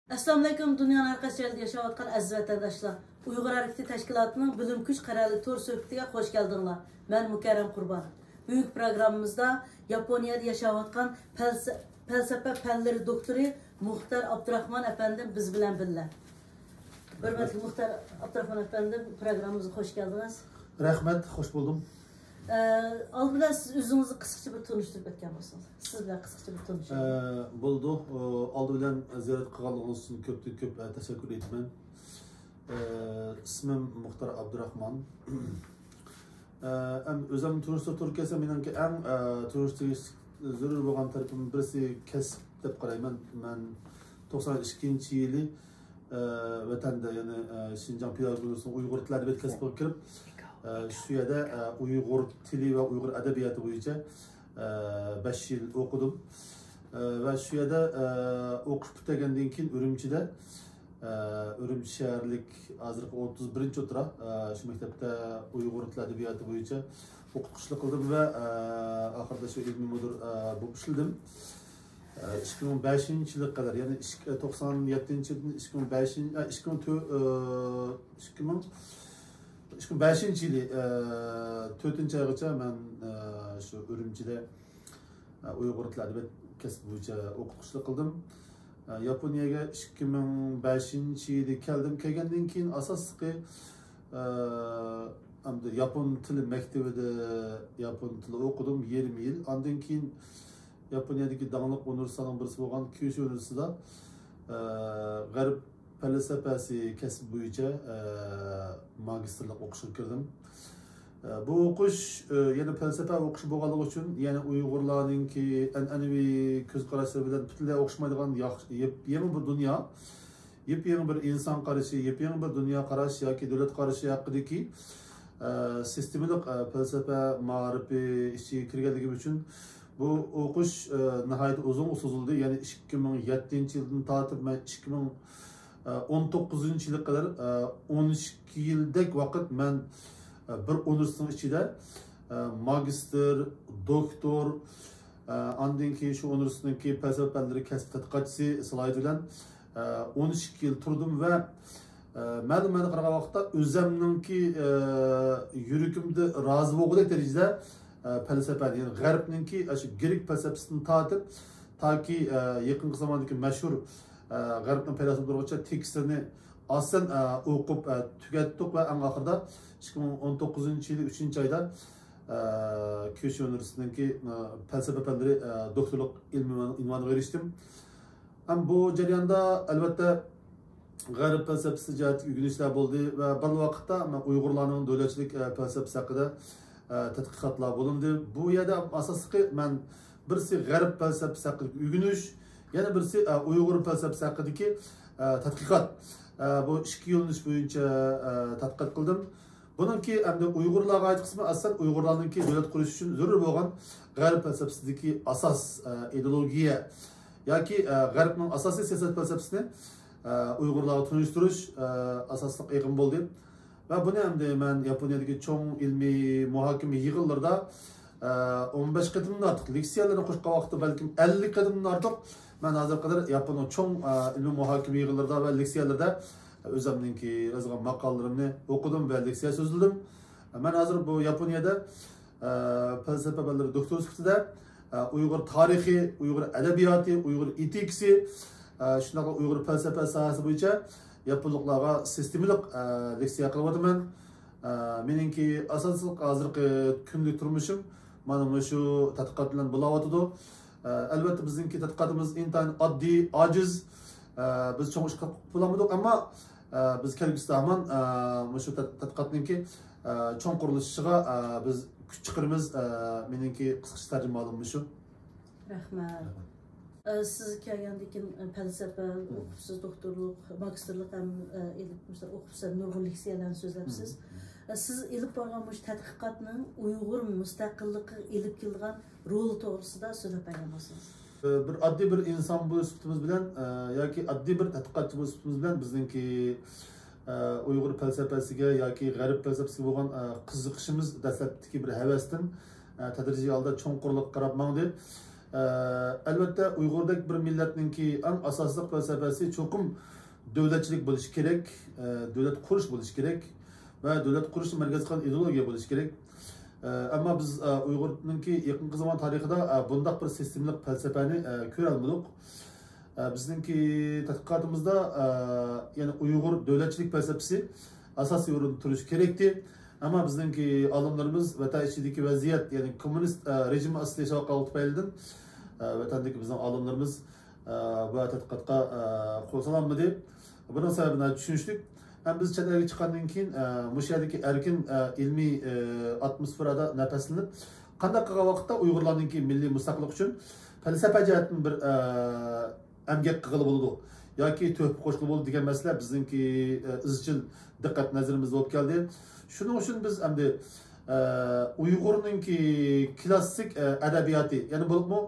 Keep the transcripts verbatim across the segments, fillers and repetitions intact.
ئەسسالامۇئەلەيكۇم، دۇنيانىڭ ھەر قايسى جايىدا ياشاۋاتقان ئەزىز ۋەتەنداشلار. ئۇيغۇر ھەرىكىتى تەشكىلاتىنىڭ بىلىم كۈچ قەرەللىك تور سۆھبىتىگە خوش كەلدىڭلار. مەن مۇكەررەم قۇربان. بۈگۈنكى پروگراممىمىزدا ياپونىيەدە ياشاۋاتقان پەلسە-، پەلسەپە پەنلىرى دوكتورى مۇختار ئابدۇراخمان ئەپەندىم بىز بىلەن بىللە. ھۆرمەتلىك مۇختار ئابدۇراخمان ئەپەندىم، پروگراممىمىزغا خوش كەلدىڭىز. رەھمەت، خوش بولدۇم. ئە، ئالدى بىلەن سىز ئۆزىڭىزنى قىسقىچە بىر تونۇشتۇرۇپ ئۆتكەن بولسىڭىز. سىز بىلەن قىسقىچە بىر تونۇشايلى. ئە، بولىدۇ. ئە، ئالدى بىلەن زىيارەت قىلغانلىقىڭىز ئۈچۈن كۆپتىن كۆپ، ئە، تەشەككۈر ئېيتىمەن. ئە، ئىسمىم مۇختار ئابدۇراخمان. ئە، ئەم، ئۆزۈمنى تونۇشتۇرۇپ تۇرۇپ كەلسەم، مېنىڭكى ئەڭ، ئە، تونۇشتۇرۇش زۆرۈر بولغان تەرىپىم بىرسى كەسىپ دەپ قارايمەن. مەن توقسان ئىككىنچى يىلى، ئە، ۋەتەندە، يەنى، ئە، شىنجاڭ پېداگوگىكا ئۇنىۋېرسىتېتىنىڭ ئۇيغۇر تىلى ئەدەبىيات كەسپىگە كىرىپ، ئە، شۇ يەردە، ئە، ئۇيغۇر تىلى ۋە ئۇيغۇر ئەدەبىياتى بويىچە، ئە، بەش يىل ئوقۇدۇم. ئە، ۋە شۇ يەردە، ئە، ئوقۇش پۈتتۈرگەندىن كېيىن ئۈرۈمچىدە، ئە، ئۈرۈمچى شەھەرلىك ھازىرقى ئوتتۇز بىرىنچى ئوتتۇرا، ئە، شۇ مەكتەپتە ئۇيغۇر تىلى ئەدەبىياتى بويىچە ئوقۇتقۇچىلىق قىلدىم ۋە، ئە، ئاخىرىدا شۇ ئىلمىي مۇدىر، ئە، بولۇپ ئىشلىدىم. ئىككى مىڭ بەشىنچى يىلغا قەدەر، يەنى ئىك-، توقسان يەتتىنچى يىلدىن ئىككى مىڭ بەشىنچى، ئىككى مىڭ تۆت، ئىككى مىڭ، ئىككى مىڭ بەشىنچى يىلى، تۆتىنچى ئايغىچە مەن شۇ ئۈرۈمچىدە ئۇيغۇر تىلى ئەدەبىيات كەسپى بويىچە ئوقۇتقۇچىلىق قىلدىم. ياپونىيەگە ئىككى مىڭ بەشىنچى يىلى كەلدىم. كەلگەندىن كېيىن ئاساسلىقى، ئەمدى ياپون تىلى مەكتىۋىدە ياپون تىلى ئوقۇدۇم يېرىم يىل. ئاندىن كېيىن ياپونىيەدىكى داڭلىق ئۇنىۋېرسىتېتلارنىڭ بىرسى بولغان كيۇشۇ ئۇنىۋېرسىتېتىدا، ئە، غەرب پەلسەپەسى كەسپى بويىچە، ئە، ماگىستىرلىق ئوقۇشقا كىردىم. ئە، بۇ ئوقۇش، ئە، يەنە پەلسەپە ئوقۇشى بولغانلىقى ئۈچۈن، يەنە ئۇيغۇرلارنىڭكى ئەنئەنىۋى كۆز قاراشلىرى بىلەن پۈتۈنلەي ئوخشىمايدىغان ياخشى، يېپ-، يېڭى بىر دۇنيا. يېپيېڭى بىر ئىنسان قارىشى، يېپيېڭى بىر دۇنيا قاراش ياكى دۆلەت قارىشى ھەققىدىكى، ئە، سىستېمىلىق، ئە، پەلسەپە مائارىپى ئىچىگە كىرگەنلىكىم ئۈچۈن بۇ ئوقۇش، ئە، ناھايىتى ئۇزۇنغا سوزۇلدى. يەنى ئىككى مىڭ يەتتىنچى يىلدىن تارتىپ مەن ئىككى مىڭ ئون توققۇزىنچى يىلغا قەدەر، ئە، ئون ئىككى يىلدەك ۋاقىت مەن، ئە، بىر ئۇنىۋېرسىتېتنىڭ ئىچىدە، ئە، ماگىستىر، دوكتور، ئە، ئاندىن كېيىن شۇ ئۇنىۋېرسىتېتنىڭكى پەلسەپە پەنلىرى كەسپى تەتقىقاتچىسى سالاھىيىتى بىلەن، ئە، ئون ئىككى يىل تۇردۇم ۋە، ئە، مەلۇم مەنىدە قارىغان ۋاقىتتا ئۆزەمنىڭكى، ئە، يۈرىكىمدە رازى بولغۇدەك دەرىجىدە، ئە، پەلسەپەنى، يەنى غەربنىڭكى ئاشۇ گرېك پەلسەپىسىدىن تارتىپ، تاكى، ئە، يېقىنقى زاماندىكى مەشھۇر، ئە، غەربنىڭ پەيلاسوپلىرىغىچە تېكىستلىرىنى ئاسان، ئە، ئوقۇپ، ئە، تۈگەتتۇق ۋە ئەڭ ئاخىرىدا ئىككى مىڭ ئون توققۇزىنچى يىلى ئۈچىنچى ئايدا، ئە، كيۇشۇ ئۇنىۋېرسىتېتىنىڭكى، ئە، پەلسەپە پەنلىرى، ئە، دوكتورلۇق ئىلمىي ئۇنۋانىغا ئېرىشتىم. ھەم بۇ جەرياندا، ئەلۋەتتە، غەرب پەلسەپىسى جەھەتتىكى ئۆگىنىشلەر بولدى ۋە بىر ۋاقىتتا مەن ئۇيغۇرلارنىڭ دۆلەتچىلىك، ئە، پەلسەپىسى ھەققىدە، ئە، تەتقىقاتلار بولۇندى. بۇ يەردە ئاساسلىقى مەن بىرسى غەرب پەلسەپىسى ھەققىدىكى ئۆگىنىش، يەنە بىرسى، ئە، ئۇيغۇر پەلسەپىسى ھەققىدىكى، ئە، تەتقىقات. ئە، بۇ ئىككى يۆنىلىش بويىچە، ئە، تەتقىقات قىلدىم. بۇنىڭكى ئەمدى ئۇيغۇرلارغا ئائىت قىسمى ئاساسەن ئۇيغۇرلارنىڭكى دۆلەت قۇرۇش ئۈچۈن زۆرۈر بولغان غەرب پەلسەپىسىدىكى ئاساس، ئە، ئىدېئولوگىيە ياكى، ئە، غەربنىڭ ئاساسىي سىياسەت پەلسەپىسىنى، ئە، ئۇيغۇرلارغا تونۇشتۇرۇش، ئە، ئاساسلىق ئېغىم بولدى. ۋە بۇنى ئەمدى مەن ياپونىيەدىكى چوڭ ئىلمىي مۇھاكىمە يىغىنلىرىدا، ئە، ئون بەش قېتىمدىن ئارتۇق لېكسىيەلەرنى قوشقان ۋاقىتتا بەلكىم ئەللىك قېتىمدىن ئارتۇق مەن ھازىرغا قەدەر ياپوننىڭ چوڭ، ئە، ئىلمىي مۇھاكىمە يىغىنلىرىدا ۋە لېكسىيەلىرىدە ئۆزۈمنىڭكى يازغان ماقالىلىرىمنى ئوقۇدۇم ۋە لېكسىيە سۆزلىدىم. مەن ھازىر بۇ ياپونىيەدە، ئە، پەلسەپە پەنلىرى دوكتورى سۈپىتىدە، ئە، ئۇيغۇر تارىخى، ئۇيغۇر ئەدەبىياتى، ئۇيغۇر ئېتىكىسى، ئە، شۇنداقلا ئۇيغۇر پەلسەپە ساھەسى بويىچە ياپونلۇقلارغا سىستېمىلىق، ئە، لېكسىيە قىلىۋاتىمەن. ئە، مېنىڭكى ئاساسلىق ھازىرقى كۈندىلىك تۇرمۇشۇم مانا مۇشۇ تەتقىقات بىلەن بولاۋاتىدۇ. ئە، ئەلۋەتتە، بىزنىڭكى تەتقىقاتىمىز ئىنتايىن ئاددىي، ئاجىز. ئە، بىز چوڭ ئىش قىلىپ بولالمىدۇق، ئەمما، ئە، بىز كەلگۈسىدە ھامان، ئە، مۇشۇ تەت-، تەتقىقاتنىڭكى، ئە، چوڭقۇرلىشىشىغا، ئە، بىز كۈچ چىقىرىمىز. ئە، مېنىڭكى قىسقىچە تەرجىمىھالىم مۇشۇ. رەھمەت. ئە، سىز كەلگەندىن كېيىن، ئە، پەلسەپە ئوقۇپسىز، دوكتورلۇق، ماگىستىرلىق ھەم، ئە، ئېلىپ، مۇشۇنداق ئوقۇپسىز، نۇرغۇن لېكسىيەلەرنى سۆزلەپسىز. ئە، سىز ئېلىپ بارغان مۇشۇ تەتقىقاتنىڭ ئۇيغۇر مۇستەقىللىقىغا ئېلىپ كېلىدىغان رولى توغرىسىدا سۆزلەپ بەرگەن بولسىڭىز. ئە، بىر ئاددىي بىر ئىنسان بولۇش سۈپىتىمىز بىلەن، ئە، ياكى ئاددىي بىر تەتقىقاتچى بولۇش سۈپىتىمىز بىلەن بىزنىڭكى، ئۇيغۇر پەلسەپىسىگە ياكى غەرب پەلسەپىسىگە بولغان، ئە، قىزىقىشىمىز دەسلەپتىكى بىر ھەۋەستىن، ئە، تەدرىجىي ھالدا چوڭقۇرلۇققا قاراپ ماڭدى. ئە، ئەلۋەتتە، ئۇيغۇردەك بىر مىللەتنىڭكى ئەڭ ئاساسلىق پەلسەپىسى چوقۇم دۆلەتچىلىك بولۇشى كېرەك، ئە، دۆلەت قۇرۇش بولۇشى كېرەك ۋە دۆلەت قۇرۇشنى مەركەز قىلغان ئىدېئولوگىيە بولۇشى كېرەك. ئە، ئەمما بىز، ئە، ئۇيغۇرنىڭكى يېقىنقى زامان تارىخىدا، ئە، بۇنداق بىر سىستېمىلىق پەلسەپىنى، ئە، كۆرەلمىدۇق. ئە، بىزنىڭكى تەتقىقاتىمىزدا، ئە، يەنى ئۇيغۇر دۆلەتچىلىك پەلسەپىسى ئاساسىي ئورۇندا تۇرۇشى كېرەكتى. ئەمما بىزنىڭكى ئالىملىرىمىز ۋەتەن ئىچىدىكى ۋەزىيەت، يەنى كوممۇنىست، ئە، رېجىم ئاستىدا ياشاۋاتقانلىقى تۈپەيلىدىن، ئە، ۋەتەندىكى بىزنىڭ ئالىملىرىمىز، ئە، بۇ تەتقىقاتقا، ئە، قول سالالمىدى. بۇنىڭ سەۋەبى ناھايىتى چۈشىنىشلىك. ھەم بىز چەت ئەلگە چىققاندىن كېيىن، ئە، مۇشۇ يەردىكى ئەركىن، ئە، ئىلمىي، ئە، ئاتموسفېرادا نەپەسلىنىپ، قانداق قىلغان ۋاقىتتا ئۇيغۇرلارنىڭكى مىللىي مۇستەقىللىق ئۈچۈن پەلسەپە جەھەتتىن بىر، ئە، ئەمگەك قىلغىلى بولىدۇ ياكى تۆھپە قوشقىلى بولىدۇ دېگەن مەسىلە بىزنىڭكى، ئە، ئىزچىل دىققەت نەزىرىمىزدە بولۇپ كەلدى. شۇنىڭ ئۈچۈن بىز ئەمدى، ئە، ئۇيغۇرنىڭكى كلاسسىك، ئە، ئەدەبىياتى، يەنى بولۇپمۇ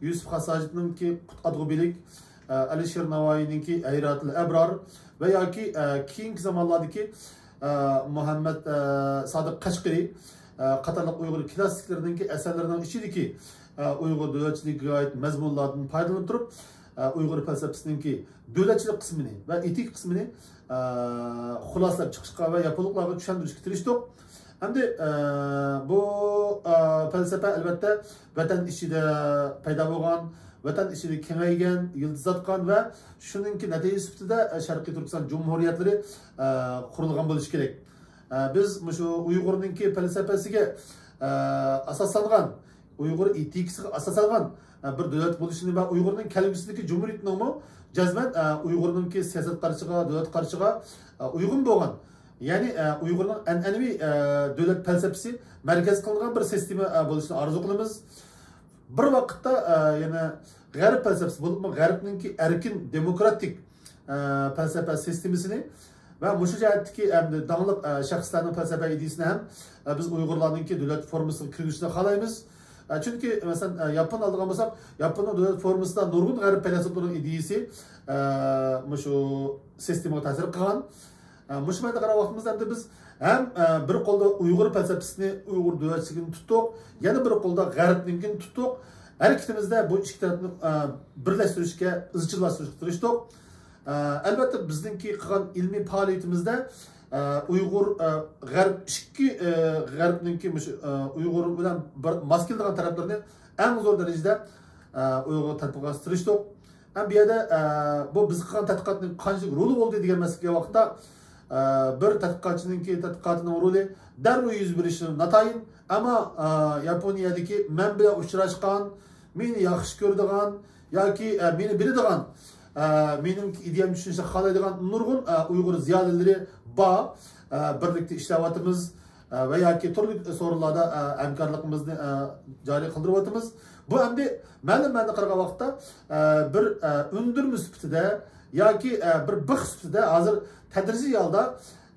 يۈسۈپ خاس ھاجىتنىڭكى قۇتئادغۇ بىلىك، ئە، ئەلىشىر ناۋايىنىڭكى ھەيراتىل ئەبرار ۋە ياكى، ئە، كېيىنكى زامانلاردىكى، ئە، مۇھەممەد، ئە، سادىق قەشقىرى، ئە، قاتارلىق ئۇيغۇر كلاسسىكلىرىنىڭكى ئەسەرلىرىنىڭ ئىچىدىكى، ئە، ئۇيغۇر دۆلەتچىلىكىگە ئائىت مەزمۇنلاردىن پايدىلىنىپ تۇرۇپ، ئە، ئۇيغۇر پەلسەپىسىنىڭكى دۆلەتچىلىك قىسمىنى ۋە ئېتىكا قىسمىنى، ئە، خۇلاسىلەپ چىقىشقا ۋە ياپونلۇقلارغا چۈشەندۈرۈشكە تىرىشتۇق. ئەمدى، ئە، بۇ، ئە، پەلسەپە، ئەلۋەتتە، ۋەتەن ئىچىدە پەيدا بولغان، ۋەتەن ئىچىدە كېڭەيگەن، يىلتىز ئاتقان ۋە شۇنىڭكى نەتىجىسى سۈپىتىدە، ئە، شەرقىي تۈركىستان جۇمھۇرىيەتلىرى، ئە، قۇرۇلغان بولۇشى كېرەك. ئە، بىز مۇشۇ ئۇيغۇرنىڭكى پەلسەپىسىگە، ئە، ئاساسلانغان، ئۇيغۇر ئېتىكىسىغا ئاساسلانغان، ئە، بىر دۆلەت بولۇشىنى ۋە ئۇيغۇرنىڭ كەلگۈسىدىكى جۇمھۇرىيىتىنىڭمۇ جەزمەن، ئە، ئۇيغۇرنىڭكى سىياسەت قارىشىغا، دۆلەت قارىشىغا، ئە، ئۇيغۇن بولغان، يەنى، ئە، ئۇيغۇرنىڭ ئەنئەنىۋى، ئە، دۆلەت پەلسەپىسى مەركەز قىلىنغان بىر سىستېما، ئە، بولۇشىنى ئارزۇ قىلىمىز. بىر ۋاقىتتا، ئە، يەنە غەرب پەلسەپىسى، بولۇپمۇ غەربنىڭكى ئەركىن دېموكراتىك، ئە، پەلسەپە سىستېمىسىنى ۋە مۇشۇ جەھەتتىكى ئەمدى داڭلىق، ئە، شەخسلەرنىڭ پەلسەپە ئىدىيىسىنى ھەم، ئە، بىز ئۇيغۇرلارنىڭكى دۆلەت فورمىسىغا كىرگۈزۈشنى خالايمىز. ئە، چۈنكى، مەسىلەن، ئە، ياپون ئالىدىغان بولساق، ياپوننىڭ دۆلەت فورمىسىدا نۇرغۇن غەرب پەيلاسوپلىرىنىڭ ئىدىيىسى، ئە، مۇشۇ سىستېمىغا تەسىر قىلغان. ئە، مۇشۇ مەنىدە قارىغان ۋاقتىمىزدا ئەمدى بىز ھەم، ئە، بىر قولدا ئۇيغۇر پەلسەپىسىنى، ئۇيغۇر دۆلەتچىلىكىنى تۇتتۇق، يەنە بىر قولدا غەربنىڭكىنى تۇتتۇق. ھەرىكىتىمىزدە بۇ ئىككى تەرەپنى، ئە، بىرلەشتۈرۈشكە، ئىزچىللاشتۇرۇشقا تىرىشتۇق. ئە، ئەلۋەتتە، بىزنىڭكى قىلغان ئىلمىي پائالىيىتىمىزدە، ئە، ئۇيغۇر، ئە، غەرب ئىككى، ئە، غەربنىڭكى مۇشۇ، ئە، ئۇيغۇر بىلەن بىر ماس كېلىدىغان تەرەپلىرىنى ئەڭ زور دەرىجىدە، ئە، ئۇيغۇر تەرەپكە تىرىشتۇق. ھەم بۇ يەردە، ئە، بۇ بىز قىلغان تەتقىقاتنىڭ قانچىلىك رولى بولدى دېگەن مەسىلىگە ۋاقىتتا، ئە، بىر تەتقىقاتچىنىڭكى تەتقىقاتىنىڭ رولى دەررۇ يۈز بېرىشى ناتايىن، ئەمما، ئە، ياپونىيەدىكى مەن بىلەن ئۇچراشقان، مېنى ياخشى كۆرىدىغان ياكى، ئە، مېنى بىلىدىغان، ئە، مېنىڭ ئىدىيەمنى چۈشىنىشنى خالايدىغان نۇرغۇن، ئە، ئۇيغۇر زىيالىيلىرى بار. ئە، بىرلىكتە ئىشلەۋاتىمىز. ئە، ۋە ياكى تۈرلۈك سورۇنلاردا، ئە، ھەمكارلىقىمىزنى، ئە، جارى قىلدۇرۇۋاتىمىز. بۇ ئەمدى مەلۇم مەنىدە قارىغان ۋاقىتتا، ئە، بىر، ئە، ئۈندۈرمە سۈپىتىدە ياكى، ئە، بىر بىخ سۈپىتىدە ھازىر تەدرىجىي ھالدا،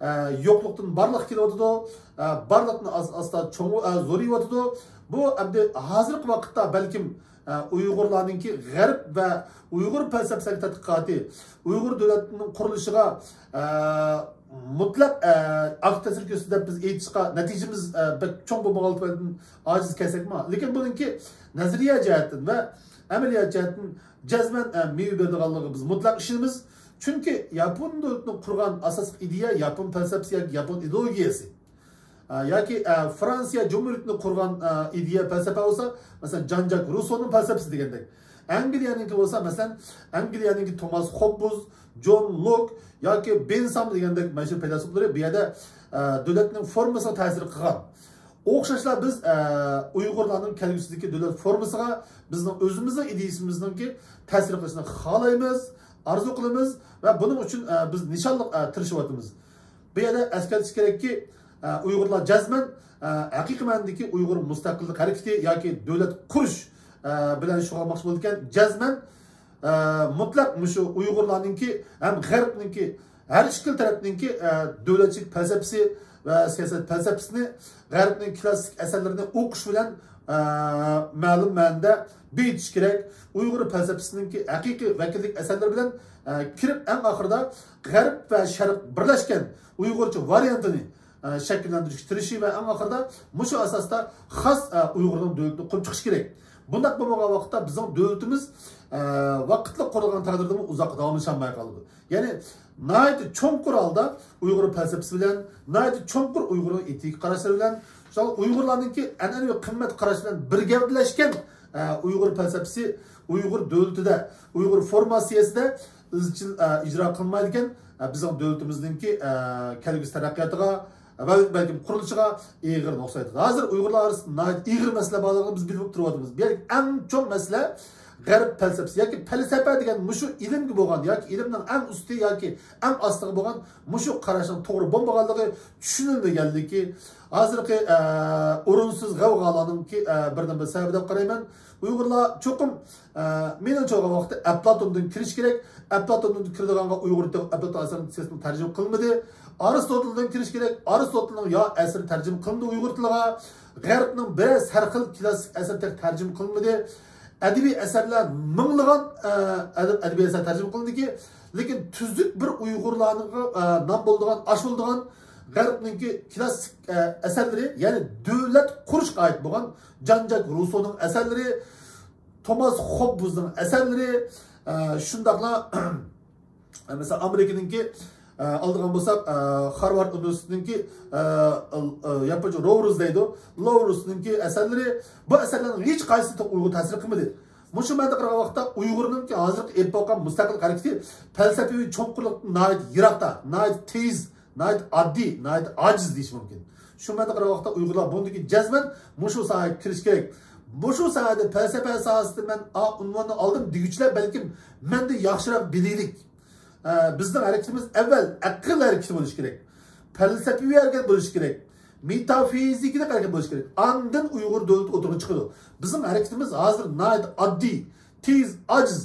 ئە، يوقلۇقتىن بارلىققا كېلىۋاتىدۇ، ئە، بارلىقتىن ئاز-، ئاستا چوڭ-، ئە، زورىيىۋاتىدۇ. بۇ ئەمدى ھازىرقى ۋاقىتتا بەلكىم، ئە، ئۇيغۇرلارنىڭكى غەرب ۋە ئۇيغۇر پەلسەپىسىدىكى تەتقىقاتى، ئۇيغۇر دۆلىتىنىڭ قۇرۇلۇشىغا، ئە، مۇتلەق، ئە، ئاكتىپ تەسىر كۆرسىتىدۇ دەپ بىز ئېيتىشقا نەتىجىمىز، ئە، بەك چوڭ بولمىغانلىقى تۈپەيلىدىن ئاجىز كەلسەكمۇ، لېكىن بۇنىڭكى نەزەرىيە جەھەتتىن ۋە ئەمەلىيەت جەھەتتىن جەزمەن، ئە، مېۋە بېرىدىغانلىقىغا بىز مۇتلەق ئىشىنىمىز. چۈنكى ياپون دۆلىتىنى قۇرغان ئاساسلىق ئىدىيە ياپون پەلسەپىسى ياكى ياپون ئىدېئولوگىيەسى. ئە، ياكى، ئە، فرانسىيە جۇمھۇرىيىتىنى قۇرغان، ئە، ئىدىيە پەلسەپە بولسا، مەسىلەن، جان جاك روسسونىڭ پەلسەپىسى دېگەندەك. ئەنگلىيەنىڭكى بولسا، مەسىلەن، ئەنگلىيەنىڭكى توماس خوببۇز، جون لوك ياكى بېنسام دېگەندەك مەشھۇر پەيلاسوپلىرى بۇ يەردە، ئە، دۆلەتنىڭ فورمىسىغا تەسىر قىلغان. ئوخشاشلا بىز، ئە، ئۇيغۇرلارنىڭ كەلگۈسىدىكى دۆلەت فورمىسىغا بىزنىڭ ئۆزىمىزنىڭ ئىدىيىسىمىزنىڭكى تەسىر قىلىشىنى خالايمىز، ئارزۇ قىلىمىز ۋە بۇنىڭ ئۈچۈن، ئە، بىز نىشانلىق، ئە، تىرىشىۋاتىمىز. بۇ يەردە ئەسكەرتىش كېرەككى، ئە، ئۇيغۇرلار جەزمەن، ئە، ھەقىقىي مەنىدىكى ئۇيغۇر مۇستەقىللىق ھەرىكىتى ياكى دۆلەت قۇرۇش، ئە، بىلەن شۇغۇللانماقچى بولىدىكەن، جەزمەن، ئە، مۇتلەق مۇشۇ ئۇيغۇرلارنىڭكى ھەم غەربنىڭكى، ھەر ئىككىلا تەرەپنىڭكى، ئە، دۆلەتچىلىك پەلسەپىسى ۋە سىياسەت پەلسەپىسىنى، غەربنىڭ كلاسسىك ئەسەرلىرىنى ئوقۇش بىلەن، ئە، مەلۇم مەنىدە بېيىتىش كېرەك. ئۇيغۇر پەلسەپىسىنىڭكى ھەقىقىي ۋەكىللىك ئەسەرلىرى بىلەن ئە، كىرىپ ئەڭ ئاخىرىدا غەرب ۋە شەرق بىرلەشكەن ئۇيغۇرچە ۋارىيانتىنى، ئە، شەكىللەندۈرۈشكە تىرىشىش ۋە ئەڭ ئاخىرىدا مۇشۇ ئاساستا خاس، ئە، ئۇيغۇرنىڭ دۆلىتىنى قۇرۇپ چىقىش كېرەك. بۇنداق بولمىغان ۋاقىتتا بىزنىڭ دۆلىتىمىز، ئە، ۋاقىتلىق قۇرۇلغان تەقدىردىمۇ ئۇزاققا داۋاملىشالماي قالىدۇ. يەنى ناھايىتى چوڭقۇر ھالدا ئۇيغۇر پەلسەپىسى بىلەن، ناھايىتى چوڭقۇر ئۇيغۇرنىڭ ئېتىكا قاراشلىرى بىلەن، شۇڭا ئۇيغۇرلارنىڭكى ئەنئەنىۋى قىممەت قاراشى بىلەن بىر گەۋدىلەشكەن، ئە، ئۇيغۇر پەلسەپىسى ئۇيغۇر دۆلىتىدە، ئۇيغۇر فورماتسىيەسىدە ئىزچىل، ئە، ئىجرا قىلمايدىكەن، ئە، بىزنىڭ دۆلىتىمىزنىڭكى، ئە، كەلگۈسى تەرەققىياتىغا، بەلكىم قۇرۇلۇشىغا ئېغىر نۇقسان يەتكۈزىدۇ. ھازىر ئۇيغۇرلار ئارىسىدا ناھايىتى ئېغىر مەسىلە بارلىقىنى بىز بىلىپ تۇرۇۋاتىمىز. بۇ يەردىكى ئەڭ چوڭ مەسىلە غەرب پەلسەپىسى ياكى پەلسەپە دېگەن مۇشۇ ئىلىمگە بولغان ياكى ئىلىمنىڭ ئەڭ ئۈستى ياكى ئەڭ ئاستىغا بولغان مۇشۇ قاراشنىڭ توغرا بولمىغانلىقى، چۈشىنىلمىگەنلىكى ھازىرقى، ئە، ئورۇنسىز غەۋغالارنىڭكى، ئە، بىردىنبىر سەۋەبى دەپ قارايمەن. ئۇيغۇرلار چوقۇم، ئە، مېنىڭچە بولغان ۋاقىتتا ئەپلاتوندىن كىرىش كېرەك. ئەپلاتوندىن كىرىدىغانغا ئۇيغۇر تىلى ئەپلاتون ئەسەرنى تېخى تەرجىمە قىلمىدى. ئارستوتىلدىن كىرىش كېرەك. ئارستوتىلنىڭ يا ئەسىرى تەرجىمە قىلىندى ئۇيغۇر تىلىغا. غەربنىڭ بىرەر ھەر خىل كلاسسىك ئەسەر تېخى تەرجىمە قىلىنمىدى. ئەدەبىي ئەسەرلەر مىڭلىغان، ئە، ئەدەب-، ئەدەبىي ئەسەر تەرجىمە قىلىندىكى، لېكىن تۈزۈك بىر ئۇيغۇرلارنىڭ، ئە، نام بولىدىغان، ئاش بولىدىغان غەربنىڭكى كلاسسىك، ئە، ئەسەرلىرى، يەنى دۆلەت قۇرۇشقا ئائىت بولغان جان جاك روسسونىڭ ئەسەرلىرى، توماس خوببزنىڭ ئەسەرلىرى، ئە، شۇنداقلا مەسىلەن، ئامېرىكىنىڭكى، ئە، ئالىدىغان بولساق، ئە، خارۋارد ئۇنىۋېرسىتېتىنىڭكى، ئە، ئە، ياپونچە لوۋرس دەيدۇ. لوۋرسنىڭكى ئەسەرلىرى، بۇ ئەسەرلەرنىڭ ھېچقايسىسى ئۇيغۇرغا تەسىر قىلمىدى. مۇشۇ مەنىدە قارىغان ۋاقىتتا ئۇيغۇرنىڭكى ھازىرقى ئېلىپ بارغان مۇستەقىل ھەرىكىتى پەلسەپىۋى چوڭقۇرلۇقتىن ناھايىتى يىراقتا، ناھايىتى تېيىز، ناھايىتى ئاددىي، ناھايىتى ئاجىز دېيىش مۇمكىن. شۇ مەنىدە قارىغان ۋاقىتتا ئۇيغۇرلار بۇندىكى جەزمەن مۇشۇ ساھەگە كىرىش كېرەك. مۇشۇ ساھەدە پەلسەپە ساھەسىدە مەن ئا ئۇنۋاننى ئالدىم دېگۈچىلەر بەلكىم مەندىن ياخشىراق بىلىگلىك. ئە، بىزنىڭ ھەرىكىتىمىز ئەۋۋەل ئەقىل ھەرىكىتى بولۇشى كېرەك. پەلسەپىۋى ھەرىكەت بولۇشى كېرەك. مېتافىزىكىلىق ھەرىكەت بولۇشى كېرەك. ئاندىن ئۇيغۇر دۆلىتى ئوتتۇرىغا چىقىدۇ. بىزنىڭ ھەرىكىتىمىز ھازىر ناھايىتى ئاددىي، تېيىز، ئاجىز.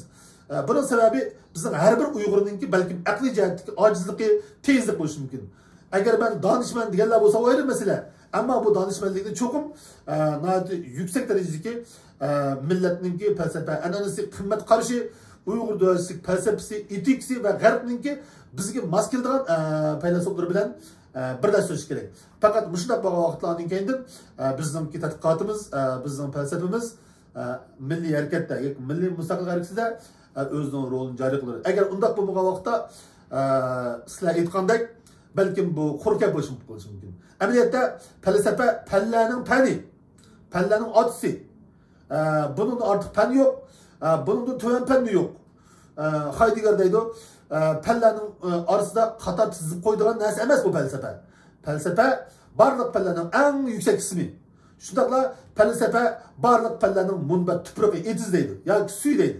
ئە، بۇنىڭ سەۋەبى بىزنىڭ ھەر بىر ئۇيغۇرنىڭكى بەلكىم ئەقلىي جەھەتتىكى ئاجىزلىقى، تېيىزلىق بولۇشى مۇمكىن. ئەگەر مەن دانىشمەن دېگەنلەر بولسا، ئۇ ئايرى مەسىلە. ئەمما بۇ دانىشمەنلىكنى چوقۇم، ئە، ناھايىتى يۈكسەك دەرىجىدىكى، ئە، مىللەتنىڭكى پەلسەپە ئەنئەنىسى، قىممەت قارىشى، ئۇيغۇر دۆلەتچىلىك پەلسەپىسى، ئېتىكىسى ۋە غەربنىڭكى بىزگە ماس كېلىدىغان، ئە، پەيلاسوپلىرى بىلەن، ئە، بىردەك سۆزلىشىش كېرەك. پەقەت مۇشۇنداق بولغان ۋاقىتلاردىن كېيىندىن، ئە، بىزنىڭكى تەتقىقاتىمىز، ئە، بىزنىڭ پەلسەپىمىز، ئە، مىللىي ھەرىكەتتە ياكى مىللىي مۇستەقىل ھەرىكىتىدە، ئە، ئۆزىنىڭ رولىنى جارى قىلىدۇ. ئەگەر ئۇنداق بولمىغان ۋاقىتتا، ئە، سىلەر ئېيتقاندەك، بەلكىم بۇ قۇر گەپ بولۇشى بولۇشى مۇمكىن. ئەمەلىيەتتە پەلسەپە پەنلەرنىڭ پەنى، پەنلەرنىڭ ئاتىسى. ئە، بۇنىڭدىن ئارتۇق پەن يوق، ئە، بۇنىڭدىن تۆۋەن پەن يوق. ئە، خايدېگگېر دەيدۇ، ئە، پەنلەرنىڭ، ئە، ئارىسىدا قاتار تىزىپ قويىدىغان نەرسە ئەمەس بۇ پەلسەپە. پەلسەپە بارلىق پەنلەرنىڭ ئەڭ يۈكسەك ئىسمى. شۇنداقلا پەلسەپە بارلىق پەنلەرنىڭ مۇنبەت تۇپرىقى، ئېتىزى دەيدۇ ياكى سۈيى دەيدۇ.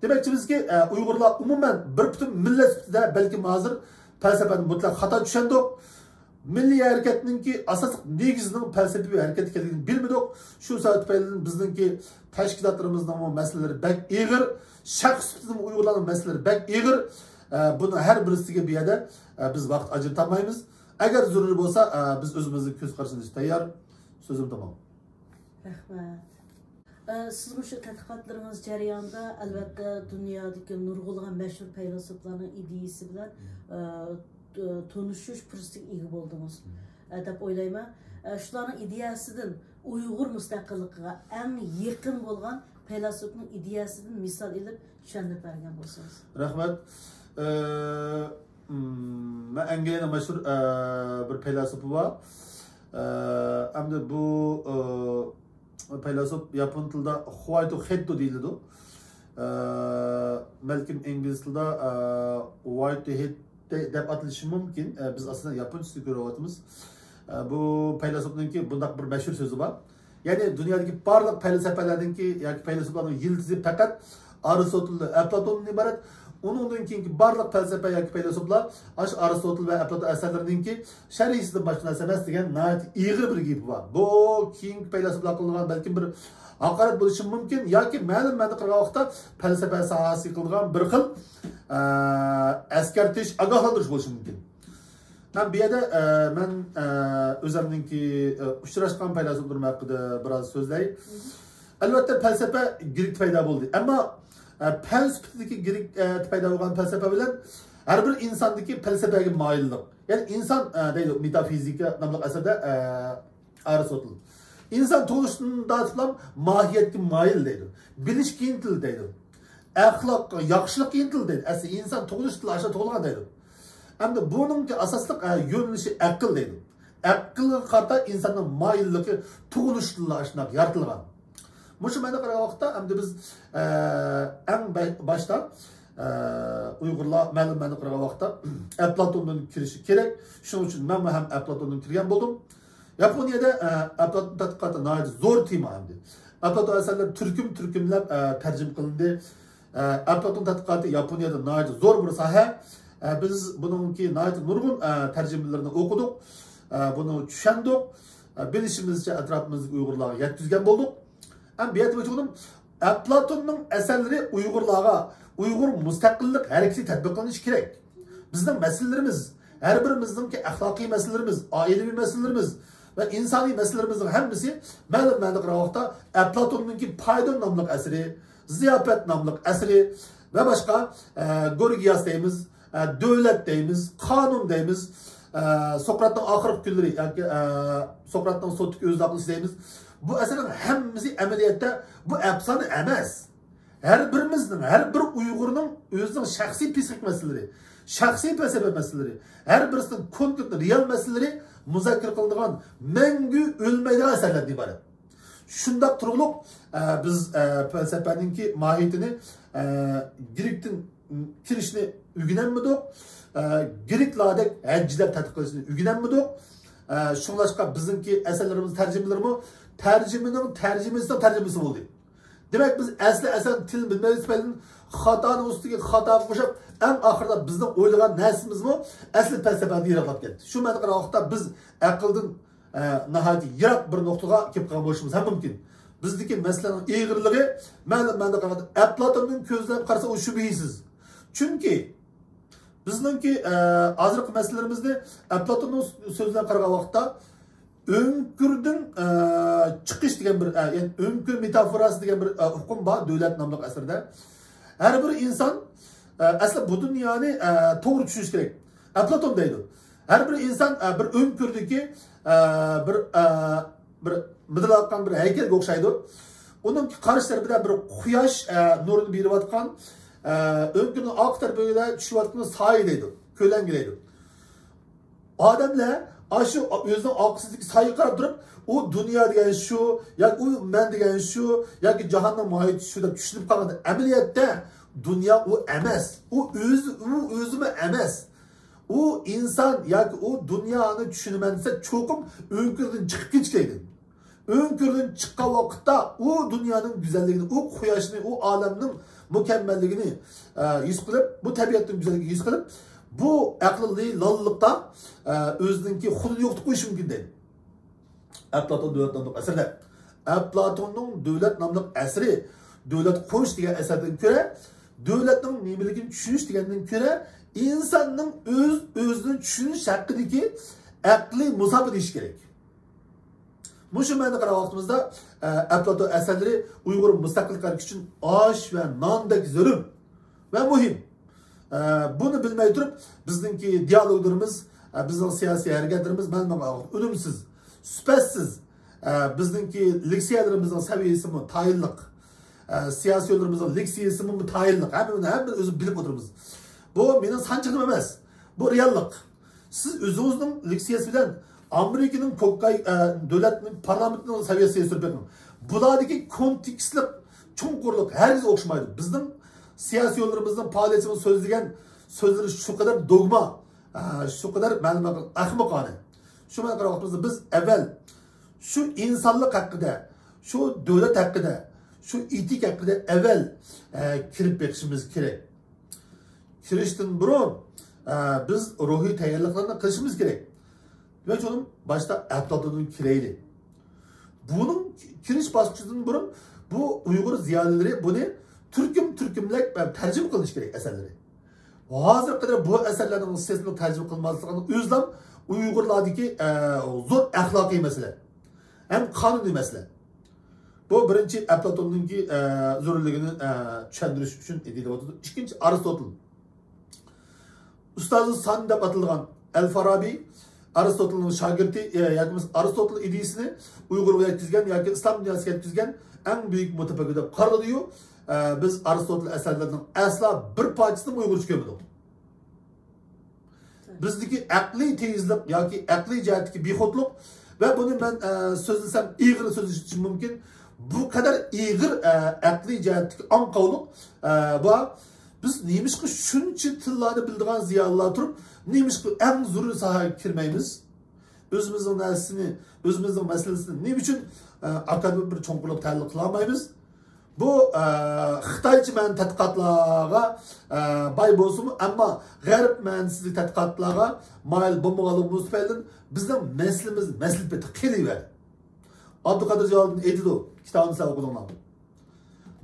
دېمەكچىمىزكى، ئە، ئۇيغۇرلار ئومۇمەن بىر پۈتۈن مىللەت سۈپىتىدە بەلكىم ھازىر پەلسەپىنى مۇتلەق خاتا چۈشەندۇق. مىللىي ھەرىكەتنىڭكى ئاساسلىق نېگىزىنىڭ پەلسەپىۋى ھەرىكەت ئىكەنلىكىنى بىلمىدۇق. شۇ سەۋەب تۈپەيلىدىن بىزنىڭكى تەشكىلاتلىرىمىزنىڭمۇ مەسىلىلىرى بەك ئېغىر. شەخس سۈپىتىدىمۇ ئۇيغۇرلارنىڭ مەسىلىلىرى بەك ئېغىر. ئە، بۇنىڭ ھەر بىرسىگە بۇ يەردە، ئە، بىز ۋاقىت ئاجرىتالمايمىز. ئەگەر زۆرۈر بولسا، ئە، بىز ئۆزىمىزنىڭ كۆز قارىشىمىزغا تەييار. سۆزۈم تامام. رەھمەت. ئە، سىز مۇشۇ تەتقىقاتلىرىڭىز جەريانىدا، ئەلۋەتتە، دۇنيادىكى نۇرغۇنلىغان مەشھۇر پەيلاسوپلارنىڭ ئىدىيىسى بىلەن، ئە، تونۇشۇش پۇرسىتىگە ئىگە بولدىڭىز، ئە، دەپ ئويلايمەن. ئە، شۇلارنىڭ ئىدىيەسىدىن، ئۇيغۇر مۇستەقىللىقىغا ئەڭ يېقىن بولغان پەيلاسوپنىڭ ئىدىيەسىدىن مىسال ئېلىپ چۈشەندۈرۈپ بەرگەن بولسىڭىز. رەھمەت. ئە، مم، مەن ئەنگلىيەنىڭ مەشھۇر، ئە، بىر پەيلاسوپى بار. ئە، ئەمدى بۇ، ئە، پەيلاسوپ ياپون تىلىدا خۇۋايتو خېتتو دېيىلىدۇ. ئە، بەلكىم ئىنگلىز تىلىدا، ئە، ۋايتو ھېد دەپ ئاتىلىشى مۇمكىن. ئە، بىز ئاساسەن ياپونچىسىنى كۆرۈۋاتىمىز. ئە، بۇ پەيلاسوپنىڭكى بۇنداق بىر مەشھۇر سۆزى بار. يەنى دۇنيادىكى بارلىق پەلسەپىلەرنىڭكى ياكى پەيلاسوپلارنىڭ يىلتىزى پەقەت ئارستوتىل ۋە ئەپلاتوندىن ئىبارەت. ئۇنىڭدىن كېيىنكى بارلىق پەلسەپە ياكى پەيلاسوپلار ئاشۇ ئارستوتىل ۋە ئەپلاتون ئەسەرلىرىنىڭكى شەرھىسىدىن باشقا نەرسە ئەمەس دېگەن ناھايىتى ئېغىر بىر گېپى بار. بۇ كېيىنكى پەيلاسوپلار قىلىدىغان بەلكىم بىر ھاقارەت بولۇشى مۇمكىن ياكى مەلۇم مەنىدە قىلغان ۋاقىتتا پەلسەپە ساھەسىگە قىلىدىغان بىر خىل، ئە، ئەسكەرتىش، ئاگاھلاندۇرۇش بولۇشى مۇمكىن. ھەم بۇ يەردە، ئە، مەن، ئە، ئۆزەمنىڭكى، ئە، ئۇچراشقان پەيلاسوپلىرىم ھەققىدە بىراز سۆزلەي. ئەلۋەتتە، پەلسەپە گرېكتە پەيدا بولدى. ئەمما، ئە، پەن سۈپىتىدىكى گرېك، ئە، پەيدا بولغان پەلسەپە بىلەن ھەر بىر ئىنساندىكى پەلسەپەگە مايىللىق. يەنى ئىنسان، ئە، دەيدۇ، مېتافىزىكا ناملىق ئەسەردە، ئە، ئارىستوتېل. ئىنسان تۇغۇلۇشىدىن تارتىپلا ماھىيەتكە مايىل دەيدۇ. بىلىشكە ئىنتىل دەيدۇ. ئەخلاققا، ياخشىلىققا ئىنتىل دەيدۇ. ئەسلى ئىنسان تۇغۇلۇشىدىلا ئاشۇ تۇغۇلغان دەيدۇ. ئەمدى بۇنىڭكى ئاساسلىق، ئە، يۆنىلىشى ئەقىل دەيدۇ. ئەقىلگە قارىتا ئىنساننىڭ مايىللىقى تۇغۇلۇشىدىلا ئاشۇنداق يارىتىلغان. مۇشۇ مەنىدە قارىغان ۋاقىتتا ئەمدى بىز، ئە، ئەڭ بە-، باشتا، ئە، ئۇيغۇرلار مەلۇم مەنىدە قارىغان ۋاقىتتا ئەپلاتوندىن كىرىشى كېرەك. شۇنىڭ ئۈچۈن مەنمۇ ھەم ئەپلاتوندىن كىرگەن بولدۇم. ياپونىيەدە، ئە، ئەپلاتون تەتقىقاتى ناھايىتى زور تېما ئەمدى. ئەپلاتون ئەسەرلىرى تۈركۈم-تۈركۈملەپ، ئە، تەرجىمە قىلىندى. ئە، ئەپلاتون تەتقىقاتى ياپونىيەدە ناھايىتى زور بىر ساھە. ئە، بىز بۇنىڭكى ناھايىتى نۇرغۇن، ئە، تەرجىمىلىرىنى ئوقۇدۇق. ئە، بۇنى چۈشەندۇق. ئە، بىلىشىمىزچە ئەتراپىمىزدىكى ئۇيغۇرلارغا يەتكۈزگەن بولدۇق. ھەم بۇ يەردە ئېيتىۋېتىمەن، ئەپلاتوننىڭ ئەسەرلىرى ئۇيغۇرلارغا ئۇيغۇر مۇستەقىللىق ھەرىكىتى تەتبىق قىلىنىشى كېرەك. بىزنىڭ مەسىلىلىرىمىز، ھەر بىرىمىزنىڭكى ئەخلاقىي مەسىلىلىرىمىز، ئائىلىۋى مەسىلىلىرىمىز ۋە ئىنسانىي مەسىلىلىرىمىزنىڭ ھەممىسى مەلۇم مەنىدە قارىغان ۋاقىتتا ئەپلاتوننىڭكى پايدون ناملىق ئەسىرى، زىياپەت ناملىق ئەسىرى ۋە باشقا، ئە، گورگىياس دەيمىز، ئە، دۆلەت دەيمىز، قانۇن دەيمىز، ئە، سوقراتنىڭ ئاخىرقى كۈنلىرى ياكى، ئە، سوقراتنىڭ سوتتىكى ئۆز ئاقلىشى دەيمىز. بۇ ئەسەرنىڭ ھەممىسى ئەمەلىيەتتە بۇ ئەپسانە ئەمەس. ھەر بىرىمىزنىڭ، ھەر بىر ئۇيغۇرنىڭ ئۆزىنىڭ شەخسىي پسىخىك مەسىلىلىرى، شەخسىي پەلسەپە مەسىلىلىرى، ھەر بىرسىنىڭ كونكرېت رېئال مەسىلىلىرى مۇزاكىرە قىلىنىدىغان، مەڭگۈ ئۆلمەيدىغان ئەسەرلەردىن ئىبارەت. شۇنداق تۇرۇقلۇق، ئە، بىز، ئە، پەلسەپەنىڭكى ماھىيىتىنى، ئە، گرېكتىن كىرىشنى ئۆگىنەلمىدۇق. ئە، گرېكلاردەك ھەججىلەپ تەتقىق قىلىشنى ئۆگىنەلمىدۇق. ئە، شۇڭلاشقا بىزنىڭكى ئەسەرلىرىمىز تەرجىمىلىرىمۇ تەرجىمىنىڭ تەرجىمىسىنىڭ تەرجىمىسى بولدى. دېمەك، بىز ئەسلى ئەسەرنىڭ تىلىنى بىلمەيۋېتىپ، خاتانىڭ ئۈستىگە خاتا قوشۇپ، ئەڭ ئاخىرىدا بىزنىڭ ئويلىغان نەرسىمىزمۇ ئەسلى پەلسەپىدىن يىراقلاپ كەتتى. شۇ مەنىدە قارىغان ۋاقىتتا بىز ئەقىلدىن، ئە، ناھايىتى يىراق بىر نۇقتىغا كېلىپ قالغان بولۇشىمىز ھەم مۇمكىن. بىزدىكى مەسىلىنىڭ ئېغىرلىقى مەلۇم مەنىدە قارىغاندا ئەپلاتوننىڭ كۆزى بىلەن قارىسا ئۇ شۈبھىسىز. چۈنكى بىزنىڭكى، ئە، ھازىرقى مەسىلىلىرىمىزنى ئەپلاتوننىڭ سۆزىدىن قارىغان ۋاقىتتا ئۆڭكۈردىن، ئە، چىقىش دېگەن بىر، ئە، يەنى ئۆڭكۈر مېتافوراسى دېگەن بىر، ئە، ئۇقۇم بار دۆلەت ناملىق ئەسىرىدە. ھەر بىر ئىنسان، ئە، ئەسلى بۇ دۇنيانى، ئە، توغرا چۈشىنىش كېرەك. ئەپلاتون دەيدۇ. ھەر بىر ئىنسان، ئە، بىر ئۆڭكۈردىكى، ئە، بىر، ئە، بىر مىدىرلاۋاتقان بىر ھەيكەلگە ئوخشايدۇ. ئۇنىڭ قارشى تەرىپىدە بىر قۇياش، ئە، نۇرىنى بېرىۋاتقان، ئە، ئۆڭكۈرنىڭ ئارقا تەرىپىگە چۈشۈۋاتقىنى سايە دەيدۇ، كۆلەڭگە دەيدۇ. ئادەملەر ئاشۇ ئۆزىنىڭ ئارقىسىدىكى سايىگە قاراپ تۇرۇپ، ئۇ دۇنيا دېگەن شۇ، ياكى ئۇ مەن دېگەن شۇ، ياكى جاھاننىڭ ماھىيىتى شۇ دەپ چۈشىنىپ قالغاندا، ئەمەلىيەتتە دۇنيا ئۇ ئەمەس. ئۇ ئۆزى، ئۇ ئۆزىمۇ ئەمەس. ئۇ ئىنسان ياكى ئۇ دۇنيانى چۈشىنىمەن دېسە، چوقۇم ئۆڭكۈردىن چىقىپ كېتىش كېرەك. ئۆڭكۈردىن چىققان ۋاقىتتا ئۇ دۇنيانىڭ گۈزەللىكىنى، ئۇ قۇياشنى، ئۇ ئالەمنىڭ مۇكەممەللىكىنى، ئە، ھېس قىلىپ، بۇ تەبىئەتنىڭ گۈزەللىكىنى ھېس قىلىپ، بۇ ئەقلىي لاللىقتا، ئە، ئۆزىنىڭكى خۇدىنى يوقىتىپ قويۇشى مۇمكىن دەيدۇ. ئەپلاتون دۆلەت ناملىق ئەسەردە. ئەپلاتوننىڭ دۆلەت ناملىق ئەسىرى، دۆلەت قۇرۇش دېگەن ئەسەردىن كۆرە، دۆلەتنىڭ نېمىلىكىنى چۈشىنىش دېگەندىن كۆرە، ئىنساننىڭ ئۆز، ئۆزىنى چۈشىنىش ھەققىدىكى ئەقلىي مۇساپە دېيىش كېرەك. مۇشۇ مەنىدە قارىغان ۋاقتىمىزدا، ئە، ئەپلاتون ئەسەرلىرى ئۇيغۇر مۇستەقىللىق ھەرىكىتى ئۈچۈن ئاش ۋە ناندەك زۆرۈر ۋە مۇھىم. ئە، بۇنى بىلمەي تۇرۇپ، بىزنىڭكى دىيالوگلىرىمىز، ئە، بىزنىڭ سىياسىي ھەرىكەتلىرىمىز مەلۇم ئۈنۈمسىز، سۈپەتسىز. ئە، بىزنىڭكى لېكسىيەلىرىمىزنىڭ سەۋىيەسىمۇ تايىنلىق. ئە، سىياسىيونلىرىمىزنىڭ لېكسىيەسىمۇ تايىنلىق. ھەممىنى، ھەممە ئۆزى بىلىپ ئولتۇرىمىز. بۇ مېنىڭ سانچىقىم ئەمەس. بۇ رېئاللىق. سىز ئۆزىڭىزنىڭ لېكسىيەسى بىلەن ئامېرىكىنىڭ كوكاي، ئە، دۆلەتنىڭ پارلامېنتىنىڭ سەۋىيەسىگە سېلىشتۇرۇپ بېقىڭ. بۇلاردىكى كونتېكستلىق، چوڭقۇرلۇق ھەرگىز ئوخشىمايدۇ. بىزنىڭ سىياسىيونلىرىمىزنىڭ، پائالىيەتچىمىز سۆزلىگەن سۆزلىرى شۇ قەدەر دوگما، ئە، شۇ قەدەر مەلۇم ئەخمىقانە. شۇ مەنىدە قارىغان ۋاقتىمىزدا بىز ئەۋۋەل شۇ ئىنسانلىق ھەققىدە، شۇ دۆلەت ھەققىدە، شۇ ئېتىك ھەققىدە ئەۋۋەل، ئە، كىرىپ بېقىشىمىز كېرەك. كىرىشتىن بۇرۇن، ئە، بىز روھىي تەييارلىقلارنى قىلىشىمىز كېرەك. دېمەك، ئۇنىڭ باشتا ئەپلاتوندىن كىرەيلى. بۇنىڭ كىرىش باسقۇچىدىن بۇرۇن بۇ ئۇيغۇر زىيالىيلىرى بۇنى تۈركۈم-تۈركۈملەپ، ئە، تەرجىمە قىلىشى كېرەك ئەسەرلىرى. ھازىرغا قەدەر بۇ ئەسەرلەرنىڭ سىياسىيەتنى تەرجىمە قىلماسلىقىنىڭ ئۆزىلا ئۇيغۇرلاردىكى، ئە، زور ئەخلاقىي مەسىلە ھەم قانۇنىي مەسىلە. بۇ بىرىنچى ئەپلاتوننىڭكى، ئە، زۆرۈرلۈكىنى، ئە، چۈشەندۈرۈش ئۈچۈن دېيىلىۋاتىدۇ. ئىككىنچى ئارىستوتل. ئۇستازى سان دەپ ئاتىلىدىغان ئەل فارابى ئارىستوتلنىڭ شاگىرتى، ئە، ياكى بولمىسا ئارىستوتل ئىدىيىسىنى ئۇيغۇرغا يەتكۈزگەن ياكى ئىسلام دۇنياسىغا يەتكۈزگەن ئەڭ بۈيۈك مۇتەپەككۇر دەپ قارىلىدۇ. ئە، بىز ئارىستوتل ئەسەرلىرىنىڭ ئەسلا بىر پارچىسىنى ئۇيغۇرچە كۆرمىدۇق. بىزدىكى ئەقلىي تېيىزلىق ياكى ئەقلىي جەھەتتىكى بىخۇدلۇق ۋە بۇنى مەن، ئە، سۆزلىسەم ئېغىر سۆزلىشىم مۇمكىن. بۇ قەدەر ئېغىر، ئە، ئەقلىي جەھەتتىكى ئاڭقاۋلىق، ئە، بار. بىز نېمىشقا شۇنچە تىللارنى بىلىدىغان زىيالىيلار تۇرۇپ، نېمىشقا ئەڭ زۆرۈر ساھەگە كىرمەيمىز؟ ئۆزىمىزنىڭ نەرسىسىنى، ئۆزىمىزنىڭ مەسىلىسىنى نېمە ئۈچۈن، ئە، ئاكادېمىك بىر چوڭقۇرلۇق تەھلىل قىلالمايمىز؟ بۇ، ئە، خىتايچە مەن تەتقىقاتلارغا، ئە، باي بولسىمۇ، ئەمما غەرب مەنىسىدىكى تەتقىقاتلارغا مايىل بولمىغانلىقىمىز تۈپەيلىدىن بىزنىڭ مەسىلىمىز مەسىلە پېتى قېلىۋەردى. ئابدۇقادىر جالالىدىن ئېيتىدۇ، كىتابىنى سەن ئوقۇدۇڭلارمۇ؟